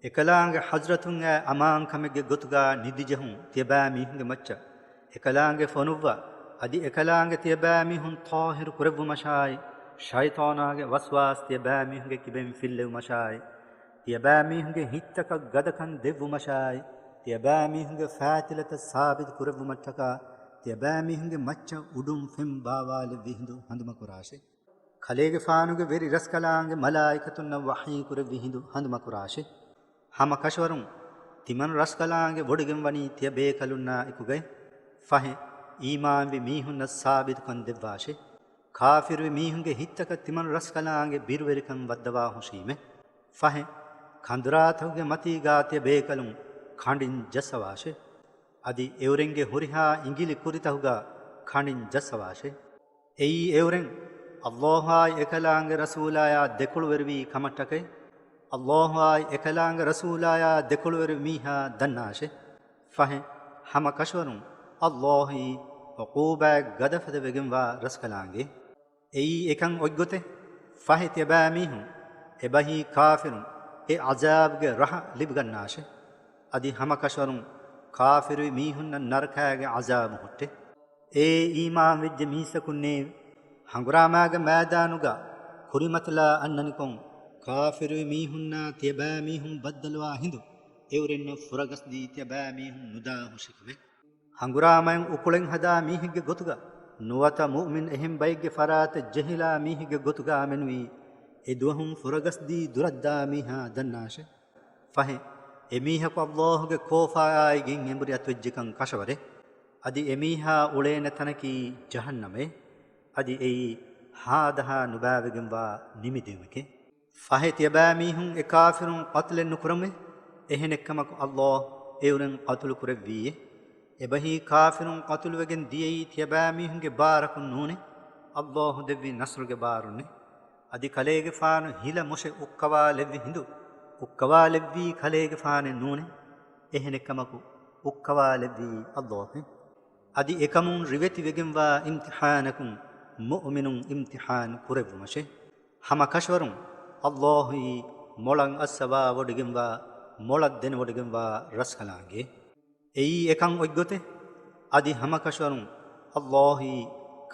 އެކަލާނގެ ޙަޟްރަތުން އައި އަމާންކަމެއްގެ ގޮތުގާ ނިދިޖެހުން ތިޔަބައިމީހުންގެ މައްޗަށް އެކަލާނގެ ފޮނުއްވާ، އަދި އެކަލާނގެ ތިޔަބައިމީހުން ޠާހިރު ކުރެއްވުމަށާއި، ޝައިޠާނާގެ ވަސްވާސް ތިޔަބައިމީހުންގެ ކިބައިން ފިއްލެވުމަށާއި، ތިޔަބައިމީހުންގެ ހިތްތަކަށް ގަދަކަން ދެއްވުމަށާއި، ތިޔަބައިމީހުންގެ ފާތިލަތައް ސާބިތު ކުރެއްވުމަށްޓަކާ، ތިޔަބައިމީހުންގެ މައްޗަށް އުޑުން ފެން ބާވާލެއްވި ހިނދު ހަނދުމަކުރާށޭ. ކަލޭގެފާނުގެ ވެރި ރަސްކަލާނގެ މަލާއިކަތުންނަށް ވަޙީ ކުރެއްވި ހިނދު ހަނދުމަކުރާށޭ. ހަމަ ކަށަވަރުން ތިމަން ރަސްކަލާނގެ ވޮޑިގެން ވަނީ ތިޔަބޭކަލުންނާ އެކުގައި. ފަހެ، އީމާންވި މީހުންނަށް ސާބިތުކަން ދެއްވާށޭ. ކާފިރުވި މީހުންގެ ހިތްތަކަށް ތިމަން ރަސްކަލާނގެ ބިރުވެރިކަން ވައްދަވާ ހުށީމެ. ފަހެ، ކަނދުރާތަކުގެ މަތީގާ ތިޔަބޭކަލުން ކަނޑިން ޖައްސަވާށޭ. އަދި އެއުރެންގެ ހުރިހާ އިނގިލި ކުރިތަކުގާ ކަނޑިން ޖައްސަވާށޭ. އެއީ އެއުރެން އައްލާހާއި އެކަލާނގެ ރަސޫލާޔާ ދެކޮޅުވެރިވީ ކަމަށްޓަކައި، އައްލާހާއި އެކަލާނގެ ރަސޫލާޔާ ދެކޮޅުވެރި މީހާ ދަންނާށޭ. ފަހެ، ހަމަ ކަށަވަރުން އައްލާހީ ޢުޤޫބާތް ގަދަފަދަ ވެގެންވާ ރަސްކަލާނގެ. އެއީ އެކަން އޮތްގޮތެއް. ފަހެ ތިޔަބައިމީހުން އެބަހީ ކާފިރުން އެ ޢަޒާބުގެ ރަހަ ލިބިގަންނާށޭ. އަދި ހަމަ ކަށަވަރުން ކާފިރުވި މީހުންނަށް ނަރަކާގެ ޢަޒާބު ހުއްޓޭ. އޭ އީމާންވެއްޖެ މީސްތަކުންނޭވެ! ހަނގުރާމާގެ މައިދާނުގަ ކުރިމަތިލާ އަންނަނިކޮށް، ކާފިރުވި މީހުންނާ ތިޔަބައިމީހުން ބައްދަލުވާ ހިނދު އެއުރެންނަށް ފުރަގަސްދީ ތިޔަބައިމީހުން ނުދާ ހުށިކަމެއް. ހަނގުރާމައިން އުކުޅެން ހަދާ މީހެއްގެ ގޮތުގަ ނުވަތަ މުއުމިން އެހެން ބައެއްގެ ފަރާތަށް ޖެހިލާ މީހެއްގެ ގޮތުގަ މެނުވީ، އެ ދުވަހުން ފުރަގަސްދީ ދުރަށްދާ މީހާ ދަންނާށެ. ފަހެ، އެ މީހަކު އައްލާހުގެ ކޯފާއާއި ގެން އެނބުރި އަތުވެއްޖެކަން ކަށަވަރެ. އަދި އެ މީހާ އުޅޭނެ ތަނަކީ ޖަހަންނަމޭ. އަދި އެއީ ހާދަހާ ނުބާވެގެންވާ ނިމިދިއުމެކޭ. ފަހެ ތިޔަބައިމީހުން އެ ކާފިރުން ޤަތުލެއް ނުކުރަމޭ. އެހެނެއްކަމަކު އައްލާހު އެއުރެން ޤަތުލު ކުރެއްވީއޭ. އެބަހީ ކާފިރުން ޤަތުލުވެގެން ދިޔައީ ތިޔަބައިމީހުންގެ ބާރަކުން ނޫނޭ. އައްލާހު ދެއްވީ ނަޞްރުގެ ބާރުންނޭ. އަދި ކަލޭގެފާނު ހިލަ މޮށެ އުއްކަވާލެއްވި ހިނދު، އުއްކަވާލެއްވީ ކަލޭގެފާނެއް ނޫނޭ. އެހެނެއްކަމަކު އުއްކަވާލެއްވީ އައްލާހު. އަދި އެކަމުން ރިވެތިވެގެންވާ އިމްތިޙާނަކުން މުއުމިނުން އިމްތިޙާން ކުރެއްވުމަށޭ. ހަމަ ކަށަވަރުން އައްލާހުއީ މޮޅަށް އައްސަވާވޮޑިގެންވާ، މޮޅަށް ދެނެވޮޑިގެންވާ ރަސްކަލާނގެ. އެއީ އެކަން އޮތްގޮތެއް. އަދި ހަމަކަށަވަރުން އައްލާހުއީ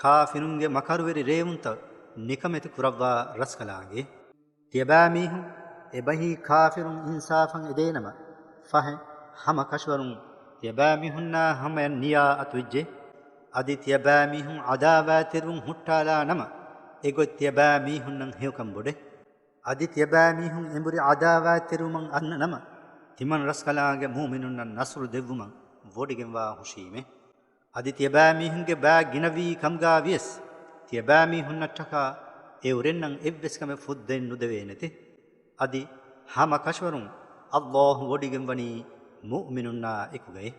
ކާފިރުންގެ މަކަރުވެރި ރޭވުންތައް ނިކަމެތި ކުރައްވާ ރަސްކަލާނގެ. ތިޔަބައިމީހުން އެބަހީ ކާފިރުން އިންސާފަށް އެދޭނަމަ، ފަހެ ހަމަ ކަށަވަރުން ތިޔަބައިމީހުންނާ ހަމަޔަށް ނިޔާ އަތުވެއްޖެ. އަދި ތިޔަބައިމީހުން އަދާވާތެރިވުން ހުއްޓާލާ ނަމަ، އެގޮތް ތިޔަބައިމީހުންނަށް ހެޔޮކަން ބޮޑޭ. އަދި ތިޔަބައިމީހުން އެނބުރި އަދާވާތެރިވުމަށް އަންނަ ނަމަ، ތިމަން ރަސްކަލާނގެ މުއުމިނުންނަށް ނަޞްރު ދެއްވުމަށް ވޮޑިގެންވާ ހުށީމޭ. އަދި ތިޔަބައިމީހުންގެ ބައި ގިނަވީ ކަމުގާ ވިޔަސް، ތިޔަބައިމީހުންނަށްޓަކާ އެއުރެންނަށް އެއްވެސް ކަމެއް ފުއްދައެއް ނުދެވޭނެތެ. އަދި ހަމަ ކަށަވަރުން އައްލާހު ވޮޑިގެންވަނީ މުއުމިނުންނާ އެކުގައި.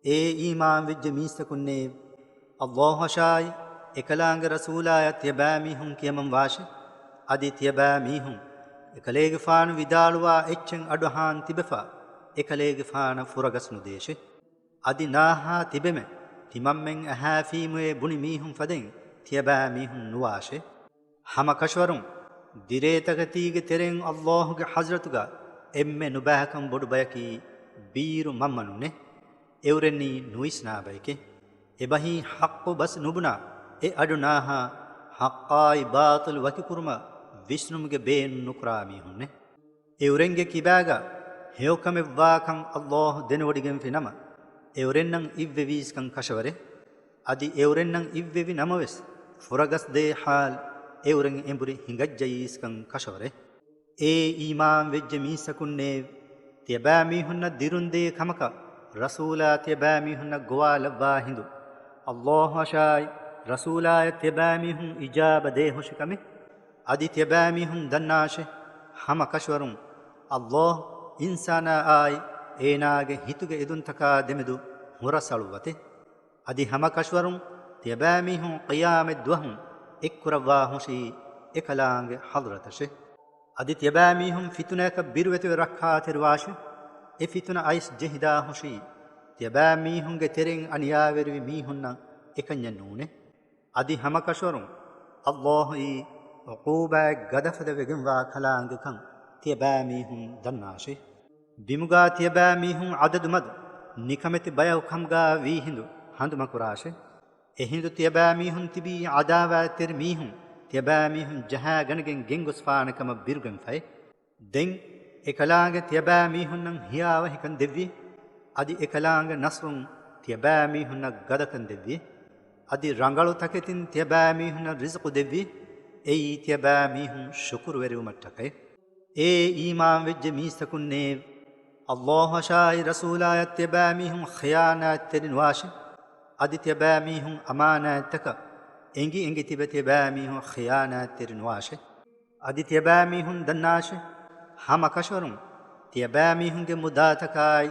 އޭ އީމާންވެއްޖެ މީސްތަކުންނޭވެ! އައްލާހުއަށާއި އެކަލާނގެ ރަސޫލާޔަށް ތިޔަބައިމީހުން ކިޔަމަން ވާށެ. އަދި ތިޔަބައިމީހުން އެކަލޭގެފާނު ވިދާޅުވާ އެއްޗެއް އަޑުއަހާން ތިބެފާ، އެކަލޭގެފާނަށް ފުރަގަސް ނުދޭށެ. އަދި ނާހާ ތިބެމެ، ތިމަންމެން އަހާފީމުއޭ ބުނި މީހުން ފަދައިން ތިޔަބައިމީހުން ނުވާށެ. ހަމަ ކަށަވަރުން ދިރޭތަކެތީގެ ތެރެއިން އައްލާހުގެ ޙަޟްރަތުގަ އެންމެ ނުބައިކަން ބޮޑު ބަޔަކީ ބީރު މަންމަނުންނޭ. އެއުރެންނީ ނުވިސްނާ ބަޔެކޭ. އެބަހީ ޙައްޤު ބަސް ނުބުނާ، އެ އަޑު ނާހާ ޙައްޤާއި ބާޠިލު ވަކިކުރުމަށް ވިސްނުމުގެ ބޭނުން ނުކުރާ މީހުންނޭ. އެއުރެންގެ ކިބާގަ ހެޔޮކަމެއްވާކަން އައްލާހު ދެނެވޮޑިގެންފި ނަމަ، އެއުރެންނަށް އިއްވެވީސްކަން ކަށަވަރޭ. އަދި އެއުރެންނަށް އިއްވެވި ނަމަވެސް، ފުރަގަސްދޭ ޙާލު އެއުރެން އެނބުރި ހިނގައްޖައީސްކަން ކަށަވަރޭ. އޭ އީމާންވެއްޖެ މީސްތަކުންނޭވެ! ތިޔަބައިމީހުންނަށް ދިރުންދޭ ކަމަކަށް ރަސޫލާ ތިޔަބައިމީހުންނަށް ގޮވާލައްވާ ހިނދު، އައްލާހުއަށާއި ރަސޫލާޔަށް ތިޔަބައިމީހުން އިޖާބަ ދޭހުށިކަމެއް. އަދި ތިޔަބައިމީހުން ދަންނާށޭ، ހަމަ ކަށަވަރުން އައްލާހު އިންސާނާއާއި އޭނާގެ ހިތުގެ އެދުންތަކާ ދެމެދު ހުރަސްއަޅުއްވަތޭ. އަދި ހަމަ ކަށަވަރުން ތިޔަބައިމީހުން ޤިޔާމަތް ދުވަހު އެއްކުރައްވާ ހުށީ އެކަލާނގެ ޙަޟްރަތަށޭ. އަދި ތިޔަބައިމީހުން ފިތުނަޔަކަށް ބިރުވެތިވެ ރައްކާތެރިވާށޭ. އެ ފިތުނަ އައިސް ޖެހިދާ ހުށީ ތިޔަބައިމީހުންގެ ތެރެއިން އަނިޔާވެރިވި މީހުންނަށް އެކަންޏެއް ނޫނޭ. އަދި ހަމަ ކަށަވަރުން އައްލާހުއީ ޢުޤޫބާތް ގަދަފަދަ ވެގެންވާ ކަލާނގެކަން ތިޔަބައިމީހުން ދަންނާށޭ. ބިމުގާ ތިޔަބައިމީހުން ޢަދަދު މަދު ނިކަމެތި ބަޔަކު ކަމުގާ ވީ ހިނދު ހަނދުމަކުރާށޭ. އެހިނދު ތިޔަބައިމީހުން ތިބީ ޢަދާވާތްތެރި މީހުން ތިޔަބައިމީހުން ޖަހާގަނެގެން ގެންގޮސްފާނެ ކަމަށް ބިރުގެންފައި. ދެން އެކަލާނގެ ތިޔަބައިމީހުންނަށް ހިޔާވަހިކަން ދެއްވި. އަދި އެކަލާނގެ ނަޞްރުން ތިޔަބައިމީހުންނަށް ގަދަކަން ދެއްވި. އަދި ރަނގަޅު ތަކެތިން ތިޔަބައިމީހުންނަށް ރިޒުޤު ދެއްވި. އެއީ ތިޔަބައިމީހުން ޝުކުރުވެރިވުމަށްޓަކައި. އޭ އީމާންވެއްޖެ މީސްތަކުންނޭވެ! އައްލާހުއަށާއި ރަސޫލާޔަށް ތިޔަބައިމީހުން ޚިޔާނާތްތެރި ނުވާށޭ. އަދި ތިޔަބައިމީހުން އަމާނާތްތަކަށް އެނގި އެނގި ތިބެ ތިޔަބައިމީހުން ޚިޔާނާތްތެރި ނުވާށޭ. އަދި ތިޔަބައިމީހުން ދަންނާށޭ، ހަމަ ކަށަވަރުން ތިޔަބައިމީހުންގެ މުދާތަކާއި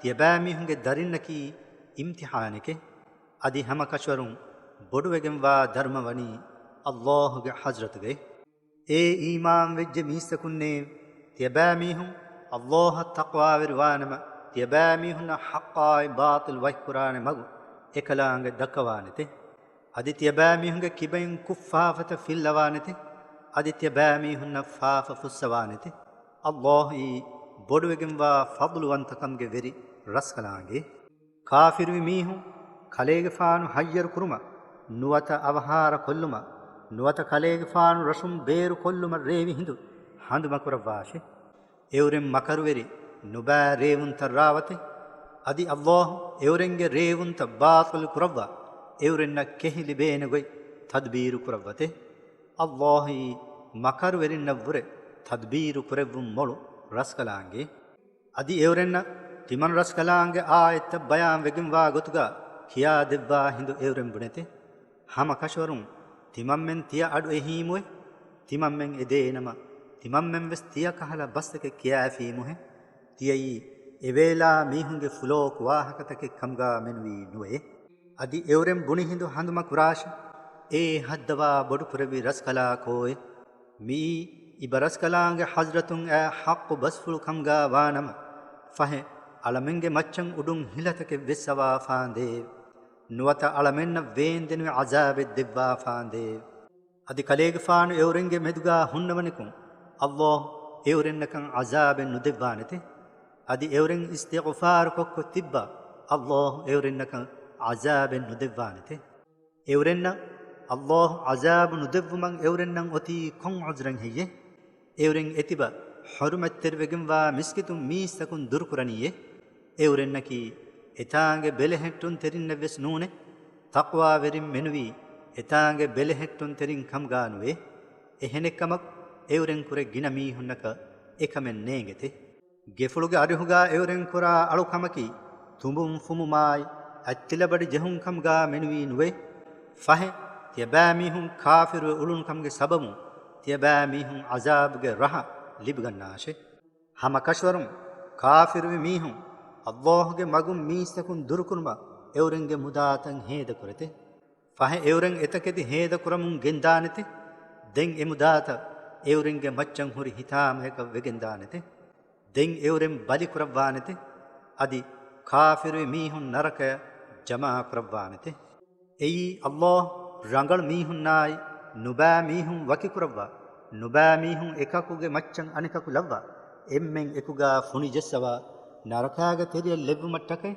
ތިޔަބައިމީހުންގެ ދަރިންނަކީ އިމްތިޙާނެކޭ. އަދި ހަމަ ކަށަވަރުން ބޮޑުވެގެންވާ ދަރުމަ ވަނީ އައްލާހުގެ ޙަޟްރަތުގައި. އޭ އީމާންވެއްޖެ މީސްތަކުންނޭވެ! ތިޔަބައިމީހުން އައްލާހަށް ތަޤްވާވެރިވާނަމަ، ތިޔަބައިމީހުންނަށް ޙައްޤާއި ބާޠިލު ވަކިކުރާނެ މަގު އެކަލާނގެ ދައްކަވާނެތެ. އަދި ތިޔަބައިމީހުންގެ ކިބައިން ކުށްފާފަތައް ފިއްލަވާނެތެ. އަދި ތިޔަބައިމީހުންނަށް ފާފަ ފުއްސަވާނެތެ. އައްލާހުއީ ބޮޑުވެގެންވާ ފަޟްލުވަންތަކަމުގެ ވެރި ރަސްކަލާނގެ. ކާފިރުވި މީހުން ކަލޭގެފާނު ހައްޔަރު ކުރުމަށް، ނުވަތަ އަވަހާރަ ކޮށްލުމަށް، ނުވަތަ ކަލޭގެފާނު ރަށުން ބޭރު ކޮށްލުމަށް ރޭވި ހިނދު ހަނދުމަކުރައްވާށެ. އެއުރެން މަކަރުވެރި ނުބައި ރޭވުންތައް ރާވަތެ. އަދި އައްލާހު އެއުރެންގެ ރޭވުންތައް ބާޠިލު ކުރައްވާ، އެއުރެންނަށް ކެހި ލިބޭނެ ގޮތް ތަދުބީރު ކުރައްވަތެ. އައްލާހުއީ މަކަރުވެރިންނަށްވުރެ ތަދުބީރު ކުރެއްވުން މޮޅު ރަސްކަލާނގެ. އަދި އެއުރެންނަށް ތިމަން ރަސްކަލާނގެ އާޔަތްތައް ބަޔާންވެގެންވާ ގޮތުގަ ކިޔާދެއްވާ ހިނދު އެއުރެން ބުނެތެ. ހަމަ ކަށަވަރުން ތިމަންމެން ތިޔަ އަޑު އެހީމުވެ، ތިމަންމެން އެދޭނަމަ، ތިމަންމެން ވެސް ތިޔަ ކަހަލަ ބަސްތަކެއް ކިޔާފީމުހެ. ތިޔައީ އެވޭލާ މީހުންގެ ފުލޯކު ވާހަކަތަކެއް ކަމުގަ މެނުވީ ނުވޭ. އަދި އެއުރެން ބުނި ހިނދު ހަނދުމަ ކުރާށި، އޭ ހައްދަވާ ބޮޑުކުރެއްވި ރަސްކަލާކޯއެ! މިއީ އިބަ ރަސްކަލާނގެ ޙަޟްރަތުން އައި ޙައްޤު ބަސްފުޅު ކަމުގަ ވާނަމަ، ފަހެ އަޅަމެންގެ މައްޗަށް އުޑުން ހިލަތަކެއް ވެއްސަވާފާނދޭވެ! ނުވަތަ އަޅަމެންނަށް ވޭންދެނިވި ޢަޒާބެއް ދެއްވާފާނދޭވެ! އަދި ކަލޭގެފާނު އެއުރެންގެ މެދުގަ ހުންނަވަނިކުން، ﷲ އެއުރެންނަކަށް ޢަޒާބެއް ނުދެއްވާނެތެ. އަދި އެއުރެން އިސްތިޣުފާރު ކޮށްކޮށް ތިއްބާ، ﷲ އެއުރެންނަކަށް ޢަޒާބެއް ނުދެއްވާނެތެ. އެއުރެންނަށް ﷲ ޢަޒާބު ނުދެއްވުމަށް އެއުރެންނަށް އޮތީ ކޮން ޢުޛުރެއް ހެއްޔެ؟ އެއުރެން އެތިބަ ޙުރުމަތްތެރިވެގެންވާ މިސްކިތުން މީސްތަކުން ދުރުކުރަނީއޭ؟ އެއުރެންނަކީ އެތާނގެ ބެލެހެއްޓުންތެރިންނެއް ވެސް ނޫނޭ. ތަޤްވާވެރިން މެނުވީ އެތާނގެ ބެލެހެއްޓުންތެރިން ކަމުގަ ނުވޭ. އެހެނެއްކަމަކު އެއުރެން ކުރެ ގިނަ މީހުންނަކަށް އެކަމެއް ނޭނގެތެ. ގެފުޅުގެ އަރިހުގަ އެއުރެން ކުރާ އަޅުކަމަކީ ތުނބުން ފުމުމާއި އަތްތިލަބަޑި ޖެހުން ކަމުގަ މެނުވީ ނުވޭ. ފަހެ، ތިޔަބައިމީހުން ކާފިރުވެ އުޅުނު ކަމުގެ ސަބަބުން ތިޔަބައިމީހުން ޢަޒާބުގެ ރަހަ ލިބިގަންނާށޭ. ހަމަ ކަށަވަރުން ކާފިރުވި މީހުން ﷲ ގެ މަގުން މީސްތަކުން ދުރުކުރުމަށް އެއުރެންގެ މުދާތައް ހޭދަކުރެތެ. ފަހެ އެއުރެން އެތަކެތި ހޭދަކުރަމުން ގެންދާނެތެ. ދެން އެ މުދާތައް އެއުރެންގެ މައްޗަށް ހުރި ހިތާމަޔަކަށް ވެގެންދާނެތެ. ދެން އެއުރެން ބަލިކުރައްވާނެތެ. އަދި ކާފިރުވި މީހުން ނަރަކަޔަށް ޖަމާކުރައްވާނެތެ. އެއީ ﷲ ރަނގަޅު މީހުންނާއި ނުބައި މީހުން ވަކިކުރައްވާ، ނުބައި މީހުން އެކަކުގެ މައްޗަށް އަނެކަކު ލައްވާ، އެންމެން އެކުގަ ފުނިޖައްސަވާ، ނަރަކާގެ ތެރެއަށް ލެއްވުމަށްޓަކައި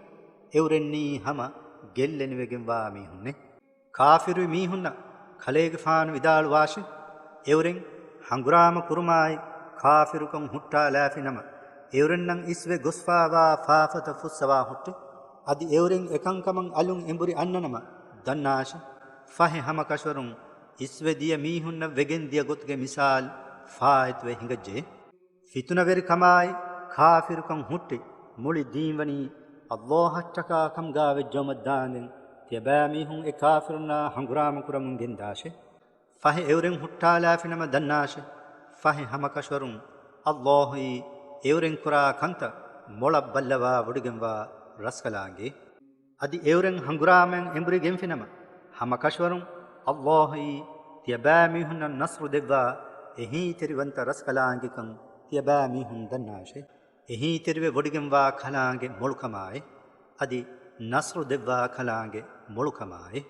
އެއުރެންނީ ހަމަ ގެއްލެނިވެގެންވާ މީހުންނޭ. ކާފިރުވި މީހުންނަށް ކަލޭގެފާނު ވިދާޅުވާށި، އެއުރެން ހަނގުރާމަ ކުރުމާއި ކާފިރުކަން ހުއްޓާލާފިނަމަ، އެއުރެންނަށް އިސްވެ ގޮސްފާވާ ފާފަތައް ފުއްސަވާ ހުއްޓެ. އަދި އެއުރެން އެކަންކަމަށް އަލުން އެނބުރި އަންނަނަމަ ދަންނާށި، ފަހެ ހަމަކަށަވަރުން އިސްވެ ދިޔަ މީހުންނަށް ވެގެން ދިޔަ ގޮތުގެ މިސާލު ފާއިތުވެ ހިނގައްޖެ. ފިތުނަވެރިކަމާއި ކާފިރުކަން ހުއްޓި މުޅި ދީންވަނީ ﷲ އަށްޓަކާ ކަމުގަ ވެއްޖައުމަށް ދާނދެން، ތިޔަބައިމީހުން އެ ކާފިރުންނާ ހަނގުރާމަ ކުރަމުން ގެންދާށޭ. ފަހެ އެއުރެން ހުއްޓާލާފިނަމަ ދަންނާށޭ. ފަހެ ހަމަކަށަވަރުން ﷲ އީ އެއުރެން ކުރާ ކަންތައް މޮޅަށް ބައްލަވާ ވޮޑިގެންވާ ރަސްކަލާނގެ. އަދި އެއުރެން ހަނގުރާމައިން އެނބުރި ގެންފިނަމަ، ހަމަކަށަވަރުން ﷲ އީ ތިޔަބައިމީހުންނަށް ނަޞްރު ދެއްވާ، އެހީތެރިވަންތަ ރަސްކަލާނގެކަން ތިޔަބައިމީހުން ދަންނާށޭ. އެހީތެރިވެ ވޮޑިގެންވާ ކަލާނގެ މޮޅުކަމާއި، އަދި ނަޞްރު ދެއްވާ ކަލާނގެ މޮޅުކަމާއި.